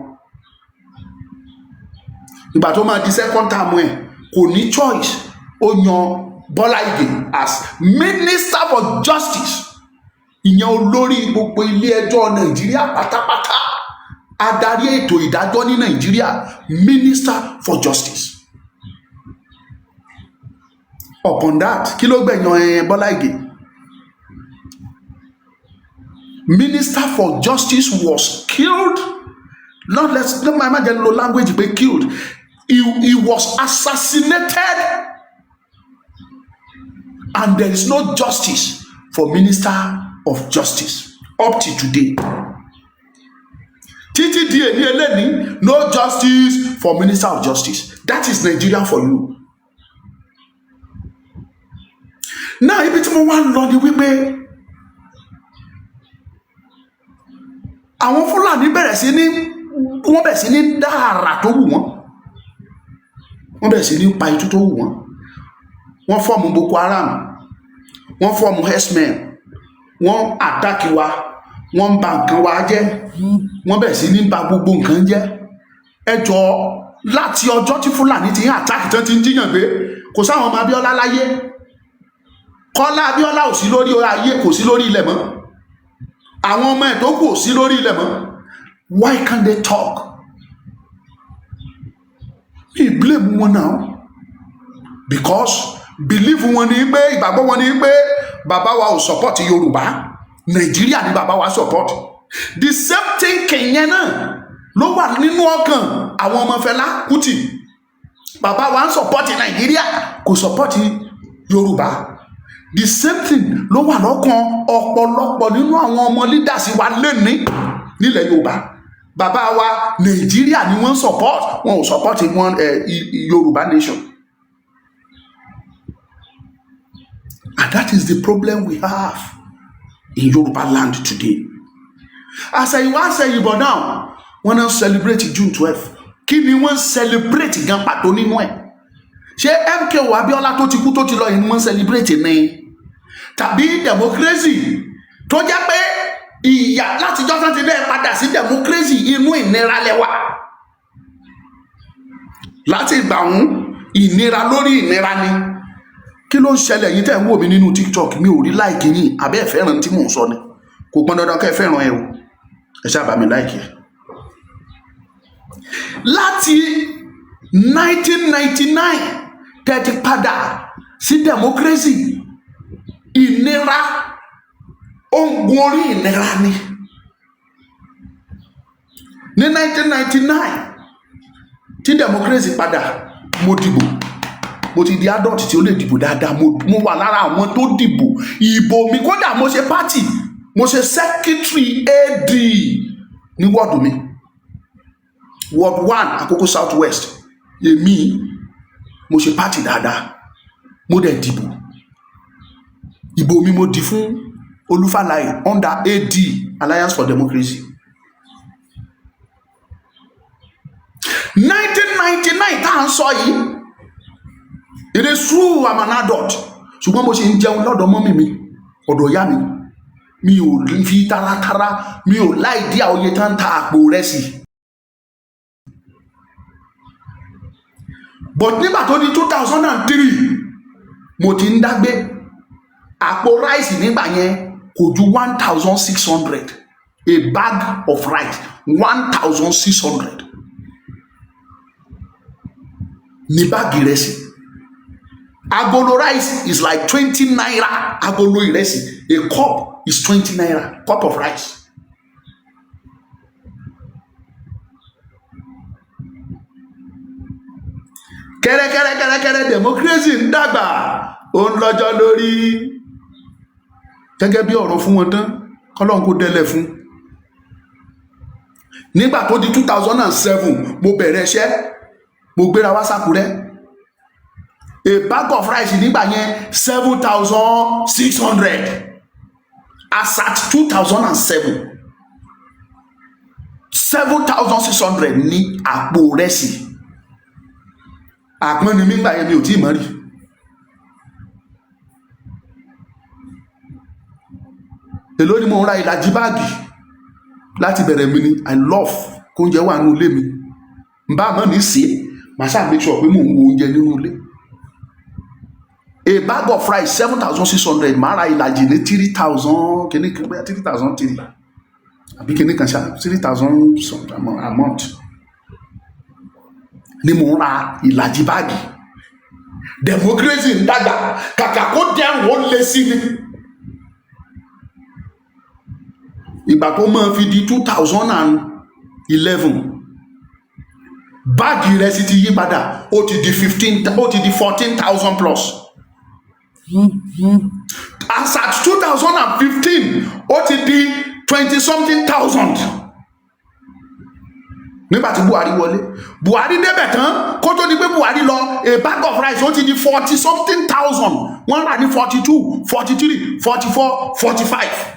Ìgbà tó máa di second term ẹ̀, kò ní choice, ó yan Bọ́lá Ìgè as minister for justice, ìyẹn olórí gbogbo ilé ẹjọ́ Nàìjíríà pátápátá, adarí ètò ìdájọ́ ní Nàìjíríà, minister for justice. Upon that, kí ló gbẹ̀yàn ẹ Bọ́lá Ìgè? Minister for justice was killed. Not, let's no, má jẹ́ lo language pé killed. He was assassinated and there is no justice for minister of justice up to today. Títí di èní eléni, no justice for minister of justice. That is Nigeria for you. Now, ibi tí mo wá ń lọ ni wípé àwọn Fúlàní bẹ̀rẹ̀ sí ní, wọ́n bẹ̀rẹ̀ sí ní dá àrà tó wù wọ́n, wọ́n bẹ̀rẹ̀ sí ní pa itú tó wù wọ́n. Wọ́n form Boko Haram, wọ́n form herdsmen, wọ́n attack wa, wọ́n ń ba nǹkan wa jẹ́, wọ́n bẹ̀rẹ̀ sí ní ba gbogbo nǹkan jẹ́. Ẹ jọ, láti ọjọ́ tí Fúlàní ti ń attack tán, ti ń jíyàn gbé, kò sáwọn ọmọ Abíọ́lá láyé. Kọ́lá Abíọ́lá ò sí lórí ayé, kò sí lórí ilẹ̀ mọ́. Àwọn ọmọ ẹ̀ tó kù ò sí lórí ilẹ̀ mọ́. Why can't they talk? Mi blame wọn now, because belief wọn ni pé, ìgbàgbọ́ wọn ni pé bàbá wa ò support Yorùbá, Nàìjíríà ni bàbá wa support. The same thinking yẹn náà ló wà nínú ọkàn àwọn ọmọ Fẹlá Kútì. Bàbá wa ń support Nàìjíríà, kò support Yorùbá. The same thing ló wà lọ́kàn ọ̀pọ̀lọpọ̀ nínú àwọn ọmọ leaders wa lẹ́ni nílẹ̀ Yorùbá. Bàbá wa, Nàìjíríà ni wọ́n support, wọn ò support wọn Yorùbá nation. And that is the problem we have in Yorùbá land today. Àṣẹ̀yìnwá àṣẹ̀yìnbọ̀ now, wọ́n náà celebrate June 12. Kí ni wọ́n celebrate gan pàtó nínú ẹ̀? Ṣé MKO Abiola tó ti kú, tó ti lọ yìí ni wọ́n celebrate ní, tàbí democracy tó jẹ́ pé ìyà látijọ́ tán ti dẹ́ padà sí democracy, inú ìnira lẹ́wà láti ìgbà ọ̀hún, ìnira lórí ìnira ni. Kí ló ń ṣẹlẹ̀ yín tẹ́ ń wò mí nínú TikTok? Mi ò rí like yín. Àbẹ́ ẹ̀ fẹ́ràn tí mò ń sọ ni? Kò pọn dandan kẹ́ ẹ fẹ́ràn ẹ o, ẹ ṣáà bá mi like ẹ. Láti 1999 tẹ́ ti padà sí democracy, ìnira ó ń gun orí ìnira ni. Ní 1999 tí democracy padà, mo dìbò. Mo ti di adult tí ó lè dìbò dáadáa. Mo wà lára àwọn tó dìbò. Ìbò mi, kódà mo ṣe party, mo ṣe secretary AD ní wọ́ọ̀dù mi, Ward 1, Àkókò South West. Èmi mo ṣe party dáadáa, mo dẹ̀ dìbò. Ìbò mi, mo dì fún Olú Fálaè under AD, Alliance for Democracy. 1999 tá à ń sọ yìí, it is true I'm an adult, ṣùgbọ́n mo ṣe ń jẹun lọ́dọ̀ mummy mi, ọ̀dọ̀ ìyá mi. Mi ò fi taratara, mi ò láì dí àwọn iye tán ń ta àpò rẹ̀ sí. But nígbà tó di 2003, mo ti ń dágbé. Àpò rice nígbà yẹn kò ju 1,600. A bag of rice, 1,600 ní báàgì ìrẹsì. Agolo rice is like 20 naira. Agolo ìrẹsì, a cup is 20 naira, cup of rice. Kẹ́rẹ́kẹ́rẹ́ kẹ́rẹ́kẹ́rẹ́, democracy ń dàgbà, ó ń lọ́jọ́ lórí. Gẹ́gẹ́ bí ọ̀rọ̀ fún wọn tán, kọ́lọ́n kó délẹ̀ fún. Nígbà tó di 2007, mo bẹ̀rẹ̀ iṣẹ́, mo gbéra wá sákúrẹ́. A bag of rice nígbà yẹn, 7,600. As at 2007, 7,600 ní àpò rẹsì. Àpọ́n ni mí gbà yẹn, mi ò tí ì mọ̀ rí. Èló ni mo ń ra ìlàjì báàgì? Láti bẹ̀rẹ̀ mi ni I love kóúnjẹ wà nínú ilé mi. N bá àmọ́ ní sí, màá ṣáà make sure pé mò ń wo oúnjẹ nínú ilé. A bag of rice, 7,600. Màá ra ìlàjì ní 3,000 kìíní kan, bóyá 3,003 àbí kìíní kan ṣá, 3,000 some amount ni mò ń ra ìlàjì báàgì. Democracy ń dàgbà, kàkà kó dẹrùn, ó lé sí ni. Ìgbà tó máa fi di 2011, báàgì ìrẹsì ti yí padà, ó ti di 15, ó ti di 14,000 plus. As at 2015, ó ti di twenty something thousand. Nígbà tí Buhari wọlé, Buhari débẹ̀ tán, kó tó di pé Buhari lọ, a bag of rice, ó ti di forty something thousand. Wọ́n rà ní 42, 43, 44, 45.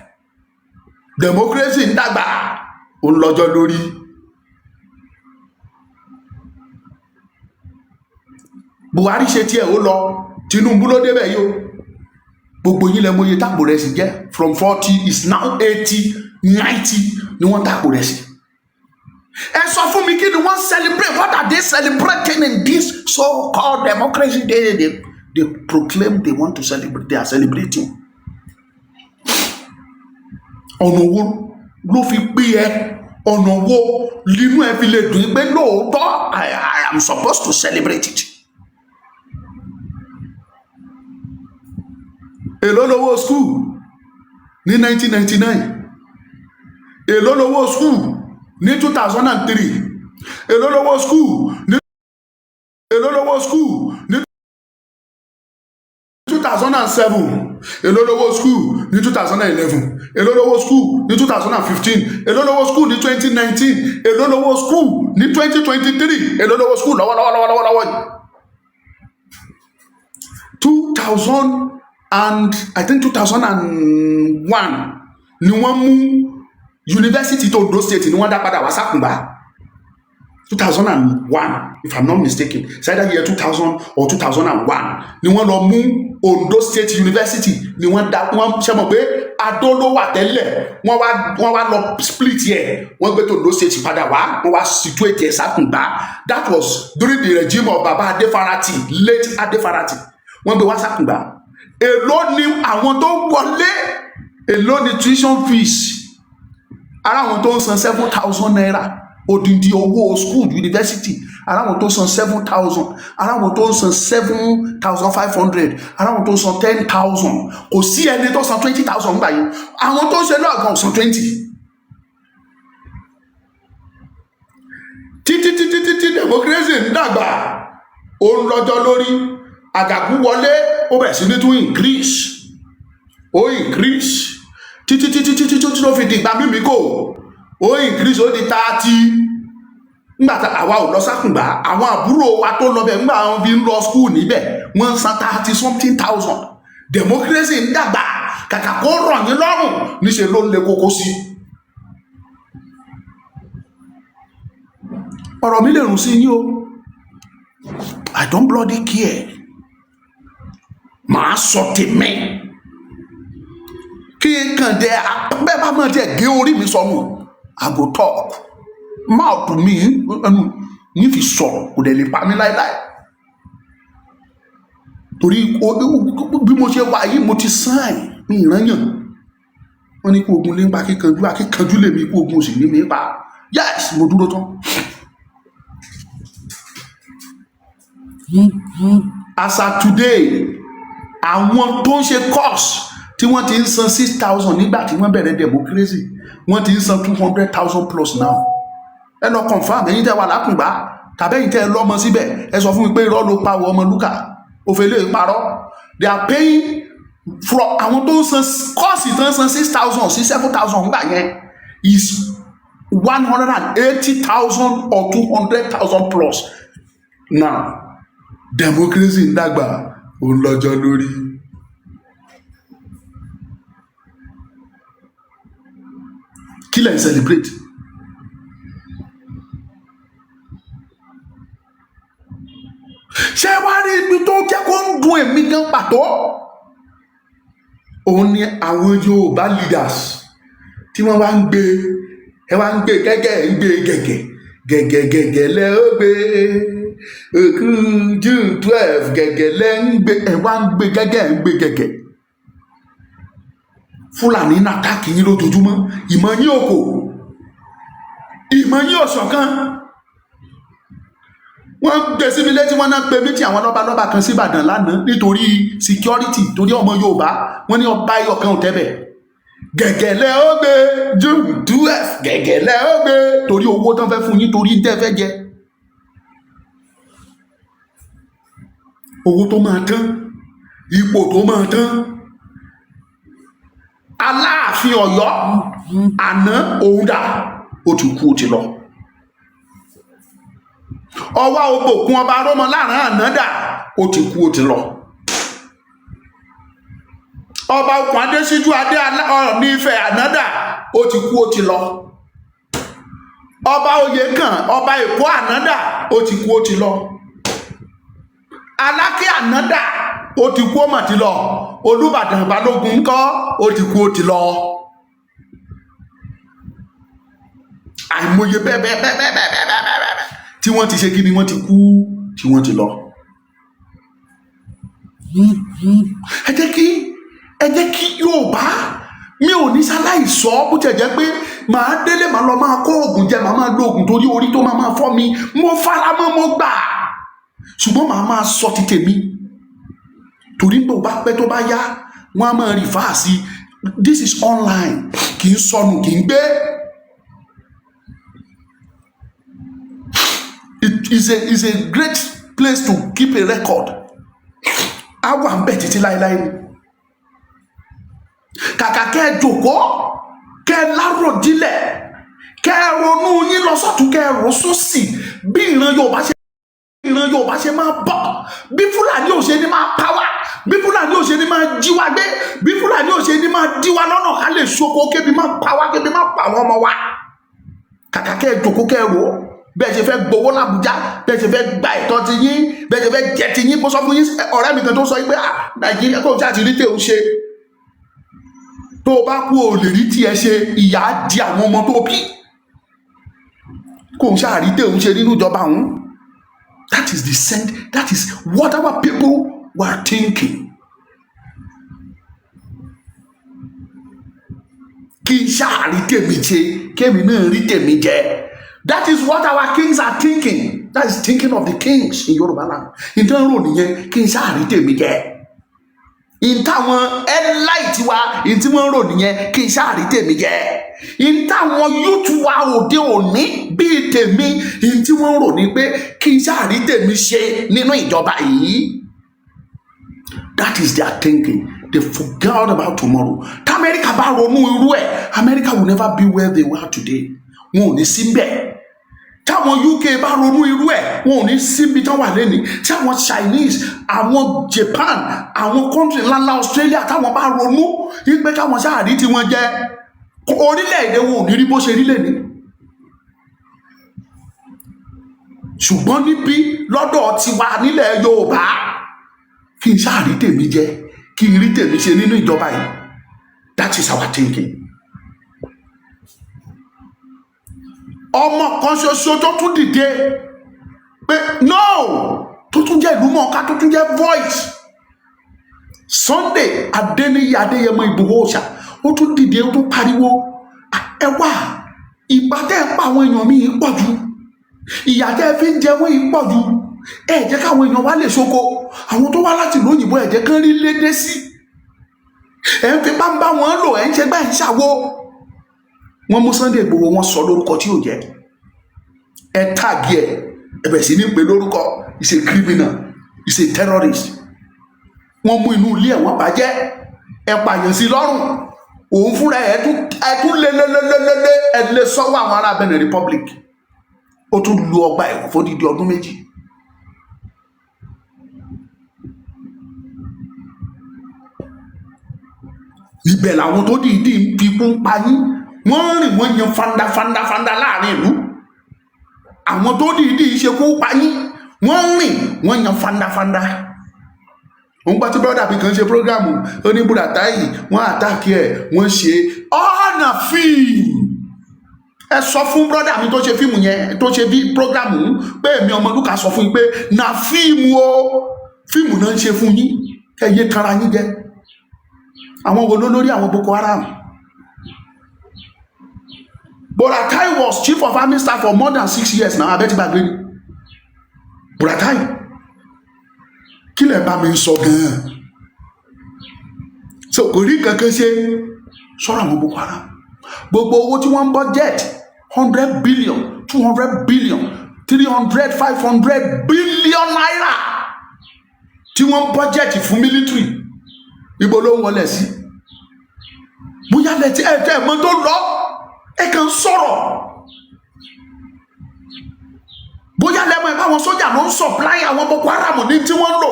Democracy ń dàgbà, ó ń lọ́jọ́ lórí. Buhari ṣe tiẹ̀, ó lọ. Tinubu ló débẹ̀ yìí o. Gbogbo yín lẹ mọ̀ iye tápò rẹ̀ sì jẹ́. From 40 is now 80, 90 ni wọ́n tápò rẹ̀ sí. Ẹ sọ fún mi, kí ni wọ́n celebrate? What are they celebrating in this so called democracy they proclaim they want to celebrate? They are celebrating. Ọ̀nà wo ló fi pé ẹ? Ọ̀nà wo nínú ẹ fi lè dùn pé lóòótọ́ I am supposed to celebrate it? Èló lówó school ní 1999? Èló lówó school ní 2003? Èló lówó school ní, èló lówó school ní 2007? Èló lówó school ní 2011? Èló lówó school ní 2015? Èló lówó school ní 2019? Èló lówó school ní 2023? Èló lówó school lọ́wọ́lọ́wọ́ lọ́wọ́lọ́wọ́ yìí? Two thousand and, I think, 2001 ni wọ́n mú yunifásitì tó Ondo State, ni wọ́n dá padà wá sákùngbà. 2001, if I'm not mistaken, it's either year 2000 or 2001 ni wọ́n lọ mú Ondo State University, ni wọ́n dá. Wọ́n ṣe mọ̀ pé Adó ló wà tẹ́lẹ̀. Wọ́n wá lọ split yẹ, wọ́n gbé tó Ondo State padà wá, wọ́n wá situate ẹ̀ sákùngbà. That was during the regime of Baba Adefarati, late Adefarati. Wọ́n gbé wá sÁkùngbá. Èló ni àwọn tó wọlé? Èló ni tuition fees? Ara àwọn tó ń san ₦7,000, odindi owó school university, ara àwọn tó ń san 7,000, ara àwọn tó ń san 7,500, ara àwọn tó ń san 10,000. Kò sí ẹni tó san 20,000 gbà yìí. Àwọn tó ń ṣe náà gan ò san 20. Títí títí títí, democracy ń dàgbà, ó ń lọ́jọ́ lórí. Àgàkú wọlé, ó bẹ̀rẹ̀ sí ní tún increase, ó increase títí títí títí títí tó fi dìgbà mímí kò. Ó increase, ó di 30. Nígbà tá àwa ò lọ sÁkùngbà, àwọn àbúrò wa tó lọ bẹ̀, nígbà wọn fi ń lọ school níbẹ̀, wọ́n ń san thirty something thousand. Democracy ń dàgbà, kàkà kó rọ̀ yín lọ́rùn, níṣẹ́ ló ń le koko sí. Ọ̀rọ̀ mi lè rùn sí yín o. I don't bloody care. Màá sọ tèmi kí n kàn dé. Bẹ́ẹ̀ bá máa jẹ́ gé orí mi sọnù, I go talk. Mouth mi, ẹnu ní fi sọ̀rọ̀, kò dẹ̀ lè pa mí láéláé, torí bí mo ṣe wà yìí, mo ti sign ní ìrànyàn. Wọ́n ní kó ogun lé ń pa akíkanjú, akíkanjú lèmi, kó ogun sì ní mi pa. Yes, mo dúró tán. As at today, àwọn tó ń ṣe course tí wọ́n ti ń san 6,000 nígbà tí wọ́n bẹ̀rẹ̀ democracy, wọ́n ti ń san 200,000 plus now. Ẹ lọ confirm. Ẹ̀yin tẹ́ wà lákùngbá tàbí ẹ̀yin tẹ́ ẹ lọ́mọ síbẹ̀, ẹ sọ fún mi pé irọ́ ló pa wọ ọmọ lúkà òfin lè parọ́. They are paying from àwọn tó ń san course tó ń san 6,000 sí 7,000 ńgbà yẹn is 180,000 or 200,000 plus now. Democracy ń dàgbà, ó ń lọ́jọ́ lórí. Kí lẹ̀ ń celebrate? Ṣé wàá rí ibi tó jẹ́ kó ń dùn èmi gan pàtó? Òun ni àwọn Yorùbá leaders tí wọ́n wá ń gbé, ẹ wá ń gbé gẹ́gẹ́, ń gbé gẹ̀gẹ̀ gẹ̀gẹ̀ gẹ̀gẹ̀ lẹ́ ó gbé òkú June 12, gẹ̀gẹ̀ lẹ́ ń gbé, ẹ wá ń gbé gẹ́gẹ́, ń gbé gẹ̀gẹ̀. Fúlàní náà attack yín lójoojúmọ́. Ìmọ̀ yín ò kò, ìmọ̀ yín ò ṣọ̀kan. Wọ́n gbé síbi létí, wọ́n náà pe meeting àwọn lọ́balọ́ba kan síbàdàn lánàá nítorí security, torí ọmọ Yorùbá. Wọ́n ní ọba ẹyọ kan ò tẹ́bẹ̀. Gẹ̀gẹ̀lẹ́ ó gbé June 12, gẹ̀gẹ̀lẹ́ ó gbé, torí owó tán fẹ́ fún yín, torí tẹ́ fẹ́ jẹ, owó tó máa tán, ipò tó máa tán. Aláàfin Ọ̀yọ́ àná, òun dà? Ó ti kú, ó ti lọ. Ọwá Ògbòkun, ọba Rómọ láàrin àná dà? Ó ti kú, ó ti lọ. Ọba Okùn Adésíjú Adé, Ọọ̀ni Ifẹ̀ àná dà? Ó ti kú, ó ti lọ. Ọba Oyèkàn, ọba Èkó àná dà? Ó ti kú, ó ti lọ. Aláké àná dà? Ó ti kú, ó mà ti lọ. Olúbàdàn Balógun ńkọ́? Ó ti kú, ó ti lọ. Àìmọye bẹ́ẹ̀ bẹ́ẹ̀ bẹ́ẹ̀ bẹ́ẹ̀ bẹ́ẹ̀ bẹ́ẹ̀ bẹ́ẹ̀ bẹ́ẹ̀ tí wọ́n ti ṣe kí ni, wọ́n ti kú, tí wọ́n ti lọ. Ẹ jẹ́ kí Yorùbá mi ò ní sáláì sọ. Bó tiẹ̀ jẹ́ pé màá délé, màá lọ máa kó oògùn jẹ, màá máa lo oògùn torí orí tó máa máa fọ́ mi, mo fara mọ́, mo gbà, ṣùgbọ́n màá máa sọ ti tèmi, torí pé ó bá pẹ́, tó bá yá, wọ́n á máa refer sí. This is online, kì í sọnù, kì í gbé. It is a great place to keep a record. Á wà ń bẹ̀ títí láéláé ni. Kàkà kẹ́ ẹ jòkó, kẹ́ ẹ láròjinlẹ̀, kẹ́ ẹ ronú yín lọ sọ́tún, kẹ́ ẹ rò sósì, bí ìran Yorùbá ṣe máa bọ̀, bí Fúlàní ò ṣe ní máa pa wá, bí Fúlàní ò ṣe ní máa jí wa gbé, bí Fúlàní ò ṣe ní máa dí wa lọ́nà ká lè ṣoko, kébi máa pa wá, kébi máa pa àwọn ọmọ wa. Kàkà kẹ́ ẹ jòkó, kẹ́ ẹ rò ó, bẹ́ẹ̀ ṣe fẹ́ gbowó làbújá, bẹ́ẹ̀ ṣe fẹ́ gba ẹ̀tọ́ ti yín, bẹ́ẹ̀ ṣe fẹ́ jẹ ti yín. Mo sọ fún yín, ọ̀rẹ́ mi kan tó sọ yín pé, ah, Nàìjíríà kò tí a ti rí tèun ṣe, tó o bá kú, o lè rí tiẹ̀ ṣe. Ìyà á di àwọn ọmọ tó bí kò ń ṣáà rí tèun ṣe nínú ìjọba òun. That is the send, that is what our people were thinking. Kí n ṣáà rí tèmi ṣe, kémi náà rí tèmi jẹ. That is what our kings are thinking. That is thinking of the kings in Yorùbá land. Ìtàn rò nìyẹn, kí n ṣáà rí tèmi jẹ. Ìtàwọn elite wa, ìtí tí wọ́n rò nìyẹn, kí n ṣáà rí tèmi jẹ. Ìtàwọn youth wa òde òní bíi tèmi, ìtí tí wọ́n rò ní pé kí n ṣáà rí tèmi ṣe nínú ìjọba yìí. That is their thinking. They forgot about tomorrow. Tí Amẹ́ríkà bá ronú irú ẹ̀, America will never be where they were today. Wọn ò ní sí bẹ́ẹ̀. Táwọn UK bá ronú irú ẹ̀, wọn ò ní síbi tán wà lẹ́ni. Tí àwọn Chinese, àwọn Japan, àwọn country ńláńlá, Australia, táwọn bá ronú wípé káwọn sáà rí tiwọn jẹ, orílẹ̀-èdè wọn ò ní rí bó ṣe rí lẹ́ni. Ṣùgbọ́n níbí lọ́dọ̀ tiwa nílẹ̀ Yorùbá, kí n sáà rí tèmi jẹ, kí n rí tèmi ṣe nínú ìjọba yìí. That is our thinking. Ọmọ kan ṣoṣo tó tún dìde pé no, tó tún jẹ́ ìlú mọ̀ọ́ká, tó tún jẹ́ voice, Sunday Adéníyí Adéyẹmọ Ìgbòho Òòṣà, ó tún dìde, ó tún pariwo, "Ah, ẹ wá, ìgbà tẹ́ ẹ pa àwọn èèyàn mi yìí pọ̀ jù, ìyà tẹ́ ẹ fi ń jẹ wọ́n yìí pọ̀ jù. Ẹ jẹ́ káwọn èèyàn wá lè ṣoko. Àwọn tó wá láti ìlú òyìnbó, ẹ jẹ́ kán rí lédè sí. Ẹ ń fipá ń bá wọn lò, ẹ ń ṣe gbá, ẹ ń ṣàwo." Wọ́n mú Sunday Ìgbòho, wọ́n sọ lórúkọ tí ò jẹ́. Ẹ tag ẹ, ẹ bẹ̀rẹ̀ sí ní pè lórúkọ, is a criminal, is a terrorist. Wọ́n mú inú ilé ẹ̀, wọ́n bàjẹ́, ẹ pààyàn sí lọ́rùn. Òun fúnra ẹ̀ tún, ẹ tún lé lé lé lé lé lé, ẹ lé sọ́wọ́ àwọn ará Benin Republic. Ó tún lu ọgbà ẹ̀wọ̀n fódìdí ọdún 2. Ibẹ̀ làwọn tó dìídì ń fi ikú ń pa yín, wọ́n rìn, wọ́n yan fanda fanda fanda láàrin ìlú. Àwọn tó dìídì ṣekú pa yín, wọ́n rìn, wọ́n yan fanda fanda. Òun gbọ́ tí brother mi kan ṣe program, ó ní Buratai, wọ́n attack ẹ̀, wọ́n ṣe ọ̀nà fíìmù. Ẹ sọ fún brother mi tó ṣe fíìmù yẹn, tó ṣe bí program, pé èmi Ọmọlúkà sọ fún yín pé na fíìmù o, fíìmù náà ń ṣe fún yín. Kẹ yé tanra yín jẹ. Àwọn wo ló lórí àwọn Boko Haram? Buratai was chief of army staff for more than 6 years now. Abẹ́ ti gbàgbé ni Buratai. Kí lẹ̀ bá mi sọ gan-an? So kò rí kankan ṣe sọ̀rọ̀ àwọn Boko Haram. Gbogbo owó tí wọ́n ń budget, 100 billion, 200 billion, 300, 500 billion naira tí wọ́n ń budget fún military, ibo ló ń wọlé sí? Bóyá lẹ tí ẹ tẹ mọ tó lọ, ẹ kàn sọ̀rọ̀. Bóyá lẹ́mọ̀ ẹ báwọn sójà ló ń supply àwọn Boko Haram ní tí wọ́n ń lò.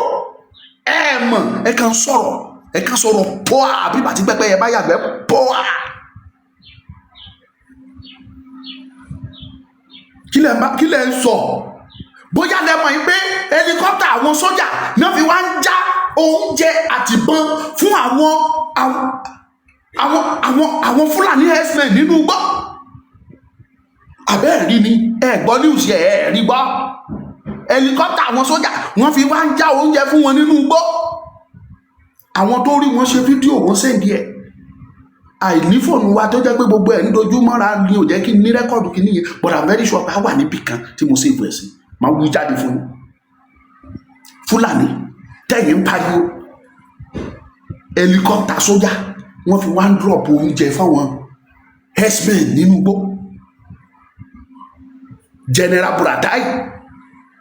Ẹ mọ̀, ẹ kàn sọ̀rọ̀, ẹ kàn sọ̀rọ̀ pọ́à bí bàtí pẹ́pẹ́ yẹ bá yàgbẹ́ pọ́à. Kí lẹ̀ ń sọ? Bóyá lẹ́mọ̀ yìí pé helicopter àwọn sójà náà fi wá ń já oúnjẹ àtìbọn fún àwọn Fúlàní herdsmen nínú igbó. Àbẹ́ ẹ̀ rí ni? Ẹ gbọ́ news ẹ̀, ẹ̀ rí gbọ́. Helicopter àwọn sójà, wọ́n fi wá ń já oúnjẹ fún wọn nínú igbó. Àwọn tó rí wọn ṣe fídíò, wọn send ẹ̀. Àìní fóònù wa tó jẹ́ pé gbogbo ẹ̀ ń dojú mọ́ra ni ò jẹ́ kí n ní record kí nìyẹn, but I'm very sure pé a wà níbì kan tí mo save ẹ̀ sí, máa wú jáde fún yín. Fúlàní tẹ̀yìn ń pariwo, helicopter sójà, wọ́n fi wá ń drop oúnjẹ fáwọn herdsmen nínú igbó. General Buratai,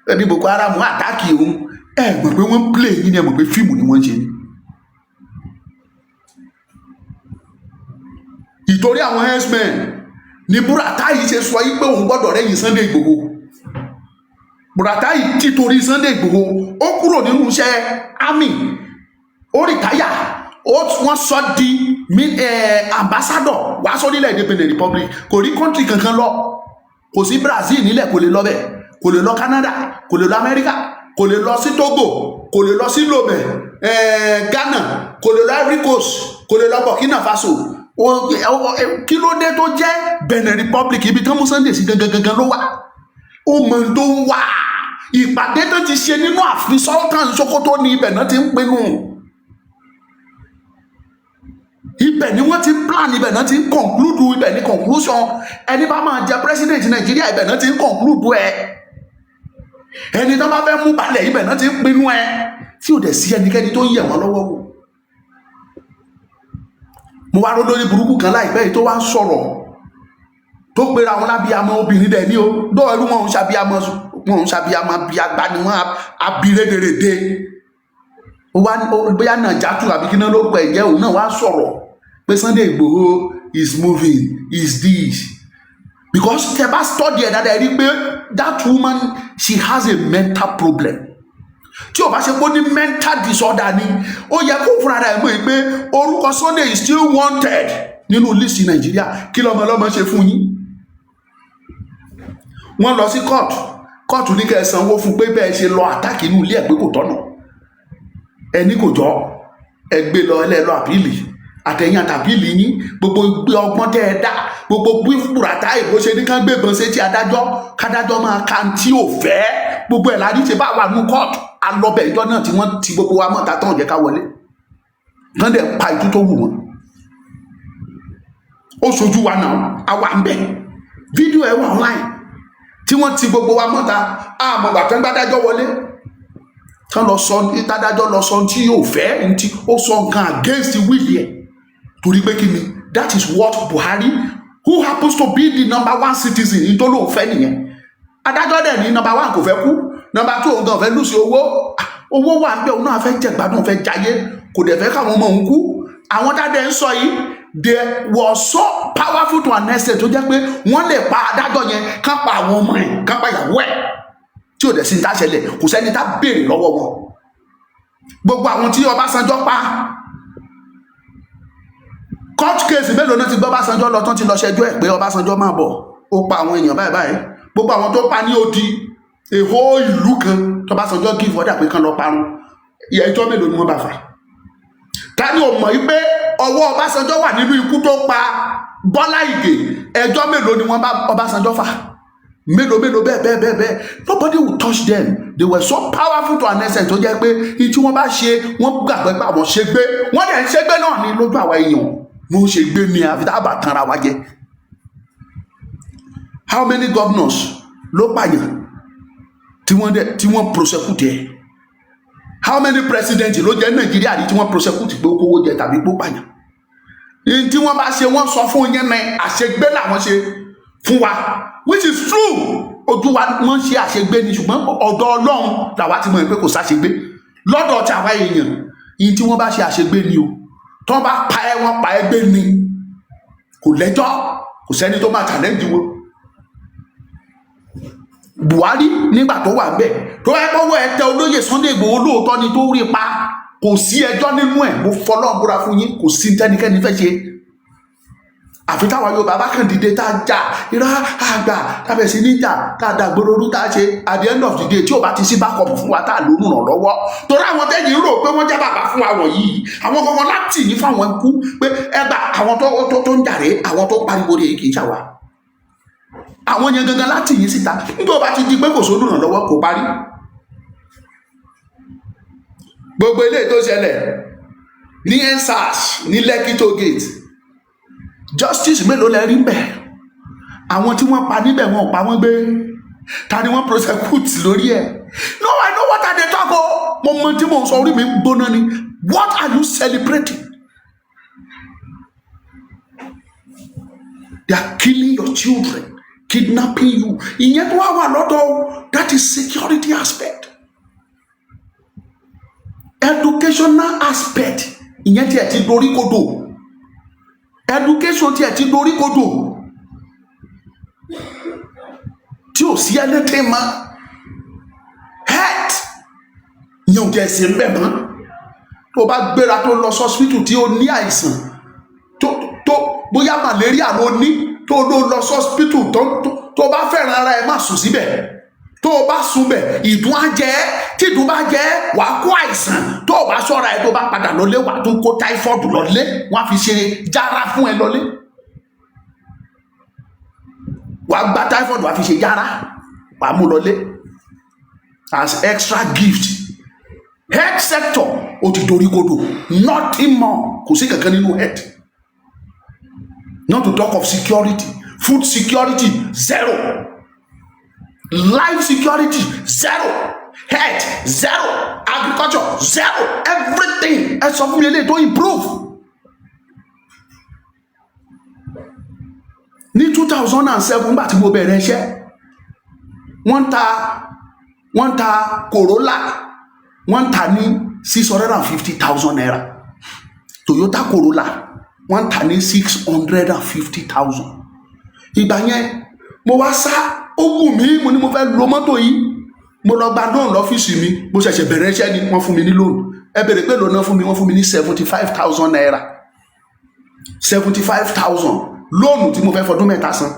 ẹni Boko Haram attack òun, ẹ mọ̀ pé wọ́n ń play yín ni. Ẹ mọ̀ pé fíìmù ni wọ́n ń ṣe ni. Ìtorí àwọn herdsmen ni Buratai ṣe sọ yí pé òun gbọ́dọ̀ rẹ́yìn Sunday Igboho. Buratai títorí Sunday Igboho, ó kúrò nínú iṣẹ́ army, ó retire, ó wọ́n sọ di ambassador wá sórílẹ̀-èdè Benin Republic. Kò rí country kankan lọ. Kò sí Brazil nílẹ̀, kò lè lọ bẹ̀, kò lè lọ Canada, kò lè lọ America, kò lè lọ sí Togo, kò lè lọ sí Lomé, Ghana, kò lè lọ Ivory Coast, kò lè lọ Burkina Faso. Kí ló dé tó jẹ́ Benin Republic, ibi tó mú Sunday sí gangan gangan ló wà? Ó mọ ohun tó ń wà. Ìpàdé tó ti ṣe nínú ààfin Sultan Sokoto ní ibẹ̀ náà ti ń pinnu. Ibẹ̀ ni wọ́n ti ń plan, ibẹ̀ náà ti ń conclude, ibẹ̀ ni conclusion. Ẹni bá máa jẹ president Nàìjíríà, ibẹ̀ náà ti ń conclude ẹ. Ẹni tó bá fẹ́ mú balẹ̀, ibẹ̀ náà ti ń pinnu ẹ, tí ò dẹ̀ sí ẹnikẹ́ni tó ń yẹ̀ wọ́n lọ́wọ́ wò. Mo wá rólórí burúkú kan láìpẹ́ yìí tó wá ń sọ̀rọ̀, tó pera wọn lábíamọ. Obìnrin dẹ̀ ní o dọ́ ẹrú. Wọn ń ṣàbíamọ, wọn ń ṣàbíamọ, abiagbá ni wọn, abirédèrèdè. Ó wá bóyá Nàjàtú àbí kí náà lórúkọ ẹ̀ jẹ́, òun náà wá sọ̀rọ̀ pé Sunday Igboho is moving, is this, because tẹ bá study ẹ̀ dáadáa, ẹ rí pé that woman, she has a mental problem. Tí o bá ṣe pé ó ní mental disorder ni, ó yẹ kó fúnra rẹ̀ mọ̀ pé orúkọ Sunday is still wanted nínú list Nàìjíríà. Kí lọ́mọ ọlọ́mọ ṣe fún yín? Wọ́n lọ sí court, court ní kẹ́ ẹ sanwó fún pé bẹ́ẹ̀ ṣe lọ attack inú ilé ẹ̀, pé kò tọ́nà. Ẹni kò jọ, ẹ gbé lọ, ẹlẹ́lọ appeal. Àtẹ̀yìn àti appeal yín, gbogbo gbé ọgbọ́n tẹ́ ẹ dá, gbogbo bí bùràtà ìbò ṣe ní kán gbébọn sétí adájọ́, kádájọ́ máa ka tí ò fẹ́, gbogbo ẹ̀ láti ṣe bá wà nú court. Alọ́bẹ̀ ìjọ náà tí wọ́n ti gbogbo wa mọ́ta tán, jẹ́ ká wọlé, tán dẹ̀ pa ìtú tó wù wọ́n. Ó ṣojú wa náà, a wà ń bẹ̀. Fídíò ẹ̀ wà online tí wọ́n ti gbogbo wa mọ́ta. Àmọ̀gbà tán gbádájọ́ wọlé tán, lọ sọ, tádájọ́ lọ sọ tí yóò fẹ́, ntí ó sọ nǹkan against will ẹ̀. Torí pé kí ni? That is what Buhari, who happens to be the number one citizen ní tó lóun fẹ́ nìyẹn. Adájọ́ dẹ̀ ní number one kò fẹ́ kú, number two, òun gan fẹ́ lose owó. Ah, owó wà ń bẹ, òun náà fẹ́ jẹ gbádùn, fẹ́ jayé, kò dẹ̀ fẹ́ káwọn ọmọ òun kú. Àwọn dáadẹ́ ń sọ yìí, they were so powerful to an extent tó jẹ́ pé wọ́n lè pa adájọ́ yẹn, kán pa àwọn ọmọ ẹ̀, kán pa ìyàwó ẹ̀, tí ò dẹ̀ sí ní tá ṣẹlẹ̀. Kò sẹ́ni tá béèrè lọ́wọ́ wọn. Gbogbo àwọn tí Ọbásanjọ́ pa, court case mélòó náà ti gbọ́ Ọbásanjọ́ lọ tán, ti lọ ṣẹjọ́ ẹ̀ pé Ọbásanjọ́ máa bọ̀, ó pa àwọn èèyàn báyìí báyìí? Gbogbo àwọn tó pa ní odi èho ìlú kan tỌbásanjọ́ give order pé kán lọ parun, ẹjọ́ mélòó ni wọ́n bá fà? Ta ni ò mọ̀ yí pé ọwọ́ Ọbásanjọ́ wà nínú ikú tó pa Bọ́lá Ìgè? Ẹjọ́ mélòó ni wọ́n bá Ọbásanjọ́ fà? Mélòó mélòó bẹ́ẹ̀ bẹ́ẹ̀ bẹ́ẹ̀ bẹ́ẹ̀. Nobody will touch them. They were so powerful to an extent tó jẹ́ pé ní tí wọ́n bá ṣe, wọ́n gbàgbé pé àwọn ṣe gbé, wọ́n dẹ̀ ń ṣe gbé náà ní lójú àwa èèyàn. Wọ́n ṣe gbé ní, àfi tá a bá tanra wa jẹ. How many governors ló pààyàn tí wọ́n dẹ̀ tí wọ́n prosecute ẹ̀? How many president ló jẹ́ Nàìjíríà rí tí wọ́n prosecute pé ó kówó jẹ tàbí pé ó pààyàn? Ní tí wọ́n bá ṣe, wọ́n sọ fún yẹn ní àṣegbé làwọn ṣe fún wa, which is true. Ojú wa, wọ́n ṣe àṣegbé ni, ṣùgbọ́n ọ̀dọ̀ Ọlọ́run làwa ti mọ̀ pé kò sáṣegbé. Lọ́dọ̀ tí àwa èèyàn yìí, tí wọ́n bá ṣe, àṣegbé ni o. Tí wọ́n bá pa ẹ́, wọ́n pa ẹ́ gbé ni, kò lẹ́jọ́, kò sẹ́ni tó máa challenge wọn. Buhari nígbà tó wà ńbẹ̀, tó ẹ kọ́wọ́ ẹ tẹ olóyè Sunday Igboho, lóòótọ́ ni tó rí pa, kò sí ẹjọ́ nínú ẹ̀. Mo fọlọ́run búra fún yín, kò sí tẹ́nikẹ́ni fẹ́ ṣe, àfi táwa Yorùbá bá kàn dìde, tá a jà irọ́ àgbà tábẹ̀ sí níjà, tá a dàgbòrò tá a ṣe. At the end of the day, tí ò bá ti sí backup fún wa, tá a lónú ràn lọ́wọ́, torí àwọn tẹ́yìn rò pé wọ́n jẹ́ bàbá fún wa wọ̀nyí, àwọn kankan láti ní fáwọn ikú pé ẹgbà àwọn tó ń jàre, àwọn tó ń pariwo rè, kì í ṣàwà àwọn yẹn gangan láti yín síta. Nígbà tó bá ti di pé kò sódù ràn lọ́wọ́, kò parí. Gbogbo eléyìí tó ṣẹlẹ̀ ní EndSARS ní Lekki toll gate, justice mélòó lẹ rí mbẹ̀? Àwọn tí wọ́n pa níbẹ̀, wọn ò pa wọ́n gbé. Ta ni wọ́n prosecute lórí ẹ̀? No, I know what I dey talk o. Mo mọ tí mo ń sọ, orí mi ń gbóná ni. What are you celebrating? They are killing your children, kidnapping you. Ìyẹn tó wá wà lọ́dọ̀ o, that is security aspect. Educational aspect, ìyẹn tiẹ̀ ti dorí kodò. Education tiẹ̀ ti dorí kodò, tí ò sí anything mọ́. Health, ìyẹn ò tiẹ̀ sí ń bẹ̀ mọ́. Tó bá gbéra tó lọ hospital, tí ó ní àìsàn tó bóyá malaria ló ní, tó ló lọ hospital, tó bá fẹ́ràn ara ẹ, má sùn síbẹ̀. Tó o bá sùn bẹ̀, ìdun á jẹ ẹ́. Tí ìdun bá jẹ ẹ́, wàá kó àìsàn. Tó o bá ṣọ́ra ẹ, tó bá padà lọlé, wàá tún kó typhoid lọlé, wọ́n á fi ṣe jára fún ẹ lọlé. Wàá gba typhoid, wàá fi ṣe jára, wàá mú lọlé. as extra gift. Health sector, ó ti dorí kodò, nothing more, kò sí kankan nínú health, not to talk of security. Food security, zero. Life security, zero. Health, zero. Agriculture, zero. Everything. Ẹ sọ fún mi eléyìí tó improve. Ní 2007, nígbà tí mo bẹ̀rẹ̀ iṣẹ́, wọ́n ta Corolla, wọ́n ta ní ₦650,000. Toyota Corolla, wọ́n ta ní 650,000. Ìgbà yẹn mo wá sá, ó wù mí, mo ní mo fẹ́ lo mọ́tò yìí. Mo lọ gba loan lọ́fíìsì mi. Mo ṣẹ̀ṣẹ̀ bẹ̀rẹ̀ iṣẹ́ ni wọ́n fún mi ní loan. Ẹ bèrè pé loan náà fún mi, wọ́n fún mi ní ₦75,000. 75,000 loan tí mo fẹ́ fọdún 3 san.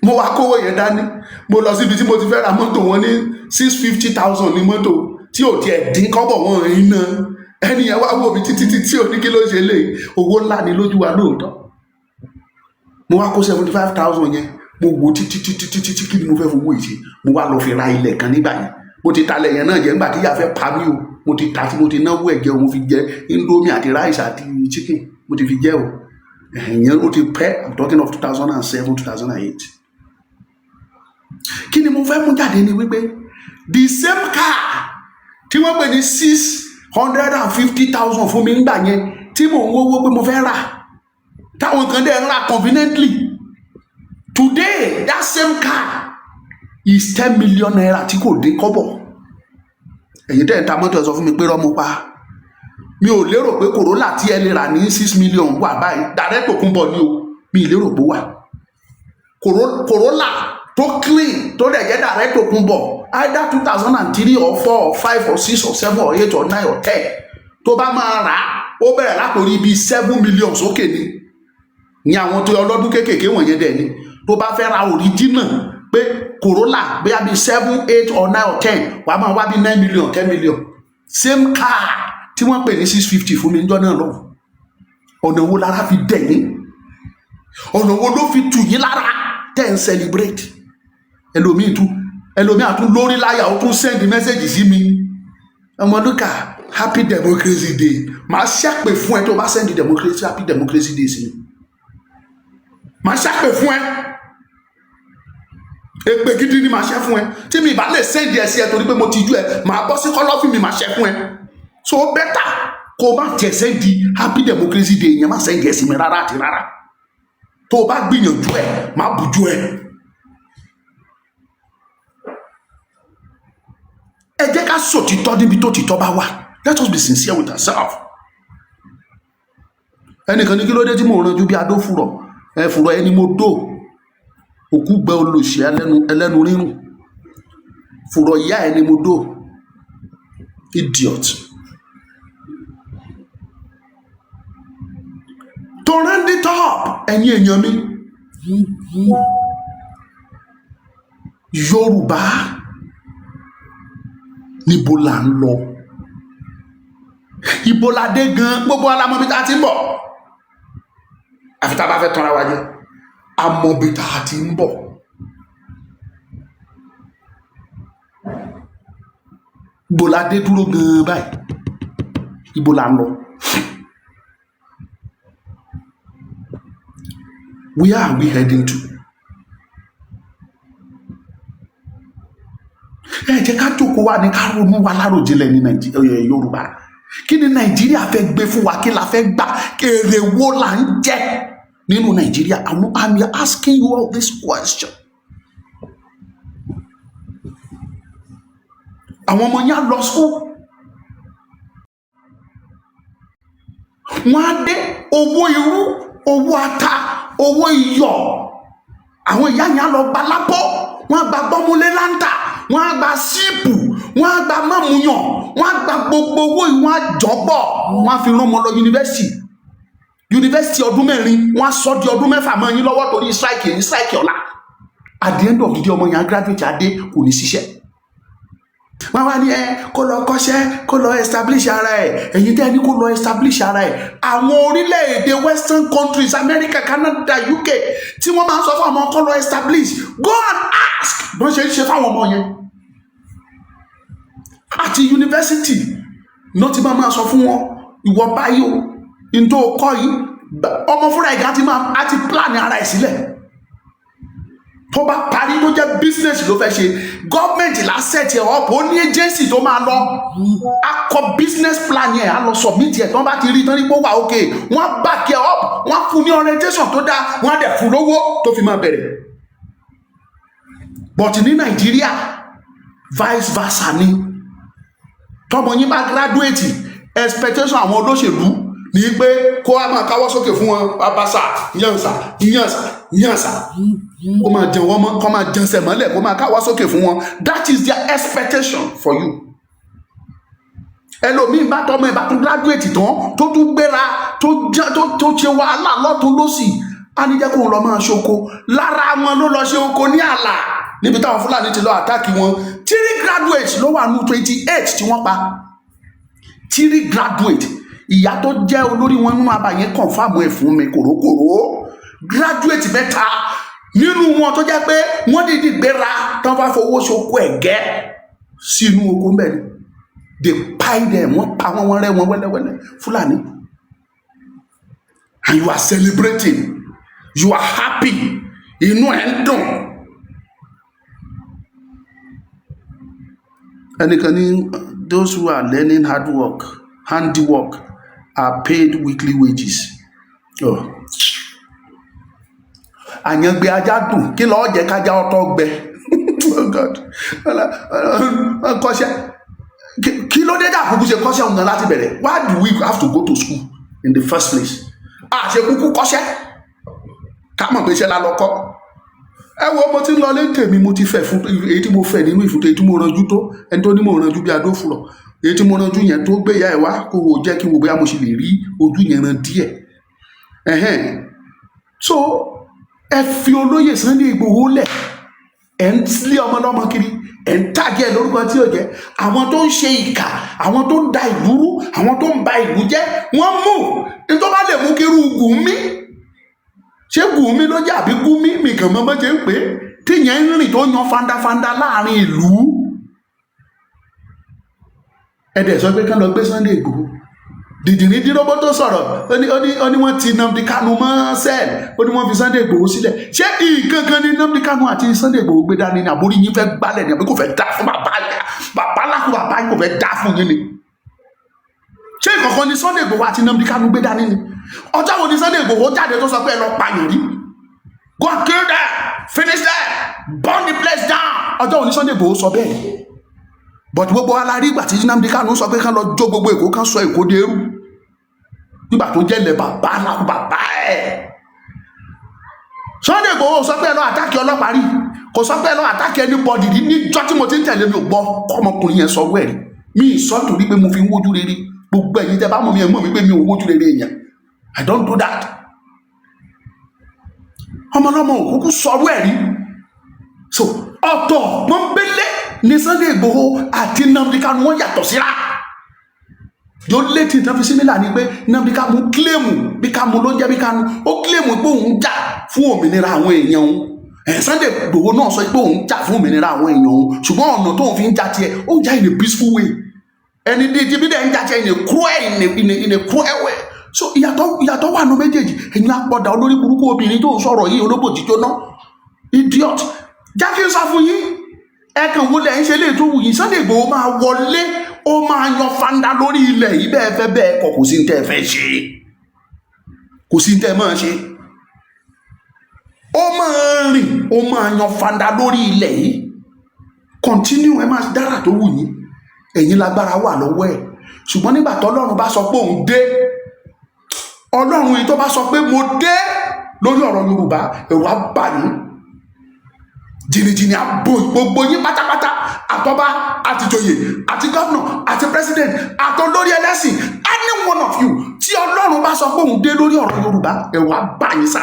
Mo wá kówó yẹn dání, mo lọ síbi tí mo ti fẹ́ ra mọ́tò. Wọn ní 650,000 ní mọ́tò tí ò tiẹ̀ dín kọ́bọ̀ wọn iná. Ẹni yẹn wá wò mí títí títí, ò ní kí ló ṣe lè. Owó ńlá ni lójú wa lóòótọ́. Mo wá kó 75,000 yẹn, mo wò títí títí títí tí, kí ni mo fẹ́ fowó yìí ṣe? Mo wá lọ fi ra ilẹ̀ kan nígbà yẹn. Mo ti talẹ̀ yẹn náà jẹ́ nígbà tí ìyá fẹ́ pa mí o. Mo ti ta tí mo ti náwó ẹ̀jẹ̀, mo fi jẹ Indomie àti rice àti chicken, mo ti fi jẹ o. Ẹ̀yẹn ó ti pẹ́. I'm talking of 2007, 2008. Kí ni mo fẹ́ mú jáde ni wípé the same car tí wọ́n pè ní 650,000 fún mi nígbà yẹn, tí mò ń wówó pé mo fẹ́ rà, táwọn kan dẹ̀ ń rà conveniently, today that same car is ₦10 million tí kò dín kọ́bọ̀. Ẹ̀yin tẹ́ ẹ̀ ń ta mọ́tò, ẹ̀ sọ fún mi pé rọ́mú pa. Mi ò lérò pé Corolla tí ẹ lè rà ní 6 million wà báyìí. Direct tòkunbọ̀ ni o, mi ì lérò pé ó wà. Corolla tó clean, tó dẹ̀ jẹ́ direct tòkunbọ̀, either 2003 or four or five or six or seven or eight or nine or 10, tó bá máa rà á, ó bẹ̀rẹ̀ látòrí bíi 7 million sókè ni. Ní àwọn tó ọlọ́dún kéékèèké wọ̀nyẹn dẹ̀ ni. Tó bá fẹ́ ra original pé Corolla, bóyá bíi 7, 8 or 9 or 10, wàá máa wá bíi 9 million, 10 million. Same car tí wọ́n pè ní 650 fún mi níjọ́ náà lọ́wọ́. Ọ̀nà wo lára fi dẹ̀ yín? Ọ̀nà wo ló fi tù yín lára tẹ́ ń celebrate? Ẹlòmíì tún, ẹlòmíì àtún lórí láyà, ó tún send message sí mi: "Ọmọlúkà, happy Democracy Day." Màá ṣàpè fún ẹ tó bá send democracy, happy Democracy Day sí mi. Màá ṣàpè fún ẹ, èpè gidi ni màá ṣe fún ẹ. Tí mi bá lè send ẹ sí ẹ torí pé mo ti jú ẹ, màá bọ́ sí kọ́lọ́fín mi, màá ṣe fún ẹ. So better kó o má tiẹ̀ send happy Democracy Day yẹn, má send ẹ sí mi rárá àti rárá. Tó o bá gbìyànjú ẹ, má bùjú ẹ. Ẹ jẹ́ ká sòtítọ́ níbi tó títọ́ bá wà. Let us be sincere with ourselves. Ẹnìkan ní kí ló dé tí mò ń ranjú bí adó fùrọ̀ ẹ fùrọ̀ ẹni mo dó òkú gbẹ olóṣì ẹlẹ́nu ẹlẹ́nu rírùn fùrọ̀ ìyá ẹni mo dó. Idiot. To round it up, ẹ̀yin èèyàn mi, Yorùbá, níbo là ń lọ? Ibo la dé gan? Gbogbo alamọbi tá a ti ń bọ̀, àfi tá a bá fẹ́ tanra wa jẹ. Amọbi tá a ti ń bọ̀. Ibo la dé dúró gan báyìí? Ibo là ń lọ? Where are we heading to? Ẹ jẹ́ ká jókòó wa ní ká ronú wa láròjinlẹ̀ ní Nàìjíríà. Yorùbá, kí ni Nàìjíríà fẹ́ gbé fún wa? Kí la fẹ́ gbà? Èrè wo là ń jẹ nínú Nàìjíríà? I'm asking you all this question. Àwọn ọmọ yẹn á lọ school, wọ́n á dé, owó irú, owó ata, owó iyọ̀. Àwọn ìyá yẹn á lọ gba lápò, wọ́n á gba gbọ́múlé láńtà, wọ́n á gba síìpù, wọ́n á gba mọ́múyàn, wọ́n á gba gbogbo owó yìí, wọ́n á jọ́pọ̀, wọ́n á fi rán ọmọ lọ yunifásitì. Yunifásitì ọdún 4, wọ́n á sọ di ọdún 6 mọ́ yín lọ́wọ́ torí strike yìí, strike ọ̀la. At the end of the day, ọmọ yẹn á graduate, adé kò ní ṣiṣẹ́. Wọ́n wá ní ẹ kó lọ kọ́ṣẹ́, kó lọ establish ara ẹ̀. Ẹ̀yin tẹ́ ẹ ní kó lọ establish ara ẹ̀, àwọn orílẹ̀-èdè western countries, America, Canada, UK, tí wọ́n máa ń sọ fún àwọn kó lọ establish, go and ask bọ́n ṣe ń ṣe fáwọn ọmọ yẹn. Àti yunifásitì náà ti máa sọ fún wọn, ìwọ báyìí o, n tó kọ́ yìí, ọmọ fúnra ẹ̀ gan ti máa á ti plan ara ẹ̀ sílẹ̀. Tó bá parí, tó jẹ́ business ló fẹ́ ṣe, gọ́ọ̀mẹ̀ntì lá set ẹ̀ up. Ó ní agency tó máa lọ, a kọ business plan yẹn, á lọ submit ẹ̀. Tó bá ti rí tán ní pé ó wà okay, wọ́n á back ẹ̀ up, wọ́n á fún ní orientation tó dáa, wọ́n á dẹ̀ fún lówó tó fi máa bẹ̀rẹ̀. But ní Nàìjíríà, vice versa ni. Tọmọ yín bá graduate, expectation àwọn olóṣèlú ní pé kó a máa káwọ́ sókè fún wọn, abasa yansa yansa yansa, kó máa jẹun wọn mọ́, kó máa jẹnsẹ̀ mọ́lẹ̀, kó máa káwọ́ sókè fún wọn. That is their expectation for you. Ẹlòmíín bá tọmọ ẹ bá tún graduate tán, tó tún gbéra, tó jẹ, tó ṣe wàhálà lọ́tún lọ́sì, á ní jẹ́ kóun lọ máa ṣoko. Lára wọn ló lọ ṣe oko ní àlà níbi táwọn Fúlàní ti lọ attack wọn. Three graduates ló wà nù 28 tí wọ́n pa. Three graduate. Ìyá tó jẹ́ olórí wọn nínú abà yẹn confirm ẹ̀ fún mi kòrókòró. Graduate mẹ́ta nínú wọn tó jẹ́ pé wọ́n dìídì gbéra tán bá fowó ṣoko ẹ̀gẹ́ sínú oko mbẹ́ ni. They kpai them. Wọ́n pa wọ́n, wọ́n rẹ́ wọn wẹ́lẹ́wẹ́lẹ́, Fúlàní. And you are celebrating, you are happy, inú ẹ̀ ń dùn. Ẹnìkan ní those who are learning hard work, handiwork, are paid weekly wages. Oh. Àyàngbé ajá dùn, kí lọ́ọ́ jẹ́ kájá ọtọ́ gbẹ. Oh God, kọ́ṣẹ́, kí ló dé dà kúkú ṣe kọ́ṣẹ́ òun gan láti bẹ̀rẹ̀? Why do we have to go to school in the first place? Àṣẹ kúkú kọ́ṣẹ́, ká mọ̀ pé iṣẹ́ la lọ kọ́. Ẹ wo, mo ti ń lọ lé tèmi. Mo ti fẹ̀ fún èyí tí mo fẹ̀ nínú ìfúnté, èyí tí mo ranjú tó ẹni tó ní mo ranjú bí adófùrọ̀, èyí tí mo ranjú yẹn tó gbé ìyá ẹ̀ wá, kó o jẹ́ kí n wò bóyá mo ṣe lè rí ojú yẹn ran díẹ̀. Ẹ̀hẹ́n. So ẹ fi olóyè Sunday Igboho lẹ̀. Ẹ̀ ń lé ọmọ lọ́mọ kiri, ẹ̀ ń tàgé ẹ̀ lórúkọ tí ò jẹ́. Àwọn tó ń ṣe ìkà, àwọn tó ń da ìlú rú, àwọn tó ń ba ìlú jẹ́, wọ́n mú ní tó bá lè mú kí irú Gùnmí, ṣé Gùnmí ló jẹ́ àbí Gúnmí mi kàn mọ́ bó ṣe ń pè é, tíyẹn ń rìn tó yan fandafanda láàrin ìlú. Ẹ dẹ̀ sọ pé kán lọ gbé Sunday Igboho. Dìdìrín dírọ́bọ́ tó sọ̀rọ̀, ó ní wọ́n ti Nnamdi Kanu mọ́ cell, ó ní wọ́n fi Sunday Igboho sílẹ̀. Ṣé nǹkan kan ní Nnamdi Kanu àti Sunday Igboho gbé dání ní àbórí yín fẹ́ gbálẹ̀ ní, àbí kò fẹ́ dá fún bàbá bàbá lákùn bàbá yín, kò fẹ́ dá fún yín ni? Ṣé nǹkan kan ní Sunday Igboho àti Nnamdi Kanu gbé dání ni? Ọjọ́ wo ni Sunday Igboho jáde tó sọ pé ẹ lọ pààyàn rí, go and kill them, finish them, burn the place down? Ọjọ́ wo ni Sunday Igboho sọ bẹ́ẹ̀? But gbogbo wa la rí ìgbà tí Nnamdi Kanu sọ pé kán lọ jó gbogbo Èkó, kán sọ Èkó dé rú nígbà tó jẹ́ ilẹ̀ bàbá lákú bàbá ẹ̀. Sunday Igboho sọ pé ẹ lọ attack ọlọ́pàá rí, kò sọ pé ẹ lọ attack anybody rí. Níjọ́ tí mo ti ń tẹ̀lé, mi ò gbọ́ kọ́mọkùnrin yẹn sọ wẹ̀rí. Mi ì sọ nítorí pé mo fi ń wójú rere. Gbogbo ẹ̀yin tẹ́ bá mọ̀ mi, ẹ̀ mọ̀ mi pé mi ò wójú rere èèyàn. I don't do that. Ọmọlọ́mọ òkúkú sọ̀rọ̀ ẹ̀ rí. So ọ̀tọ̀ pọ́nbélé ní Sunday Igboho àti Nnamdi Kanu, wọ́n yàtọ̀ síra. Yóò létí ìtàn fi símílà ni pé Nnamdi Kanu claim bí Kanu ló ń jẹ́ bí Kanu, ó claim pé òun jà fún òmìnira àwọn èèyàn òun. Ẹ̀ Sunday Igboho náà sọ pé òun jà fún òmìnira àwọn èèyàn òun, ṣùgbọ́n ọ̀nà tóun fi ń jà tiẹ̀, ó ń jà in a peaceful way. Ẹni tí bí dẹ̀ ń jà tiẹ̀ in a cruel way. So ìyàtọ̀ wà nù méjèèjì. Ẹ̀yin apọ̀dà olórí burúkú obìnrin tó ń sọ̀rọ̀ yìí, olóbò jíjóná, idiot, jẹ́ kí n sọ fún yín. Ẹ kàn wọlé, ẹ̀ ń ṣe lè tó wù yín. Sunday Igboho máa wọlé, ó máa yan fanda lórí ilẹ̀ yìí. Bẹ́ẹ̀ fẹ́ bẹ́ẹ̀ kọ̀, kò sí ní tẹ́ ẹ fẹ́ ṣe, kò sí ní tẹ́ ẹ máa ṣe. Ó máa rìn, ó máa yan fanda lórí ilẹ̀ yìí. Continue, ẹ máa dára tó wù yín. Ẹ̀yin lágbára wà lọ́wọ́ ẹ̀, ṣùgbọ́n nígbà tọ́lọ́run bá sọ pé òun dé, Ọlọ́run yìí tó bá sọ pé mo dé lórí ọ̀rọ̀ Yorùbá, ẹ̀rù á bà yín jìnnìjìnnì, àbò gbogbo yín pátápátá, àtọba àtìjòyè àti gómìnà àti president àtolórí ẹlẹ́sìn, any one of you tí Ọlọ́run bá sọ pé òun dé lórí ọ̀rọ̀ Yorùbá, ẹ̀rù á bà yín sá.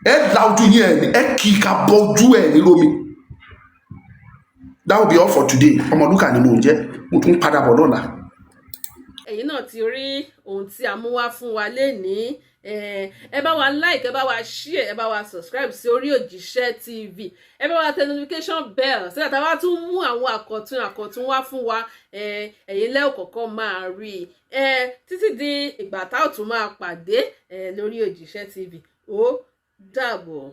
Ẹ la ojú yín, ẹ ní ẹ kì í ka bọ ojú ẹ ní lómi. That will be all for today. Ọmọlúkà ni mò ń jẹ́, mo tún padà bọ̀ lọ́la. Ẹ̀yin náà ti rí ohun tí a mú wá fún wa lénìí. Ẹ bá wa like, ẹ bá wa share, ẹ bá wa subscribe sí orí Òjíṣẹ́ TV. Ẹ bá wa tẹ notification bell sígbà tá a bá tún mú àwọn àkọ̀tun àkọ̀tun wá fún wa, ẹ̀yin lẹ́ẹ̀ kọ̀ọ̀kan máa rí i. Títí di ìgbà tá ò tún máa pàdé lórí Òjíṣẹ́ TV, ó dàbọ̀.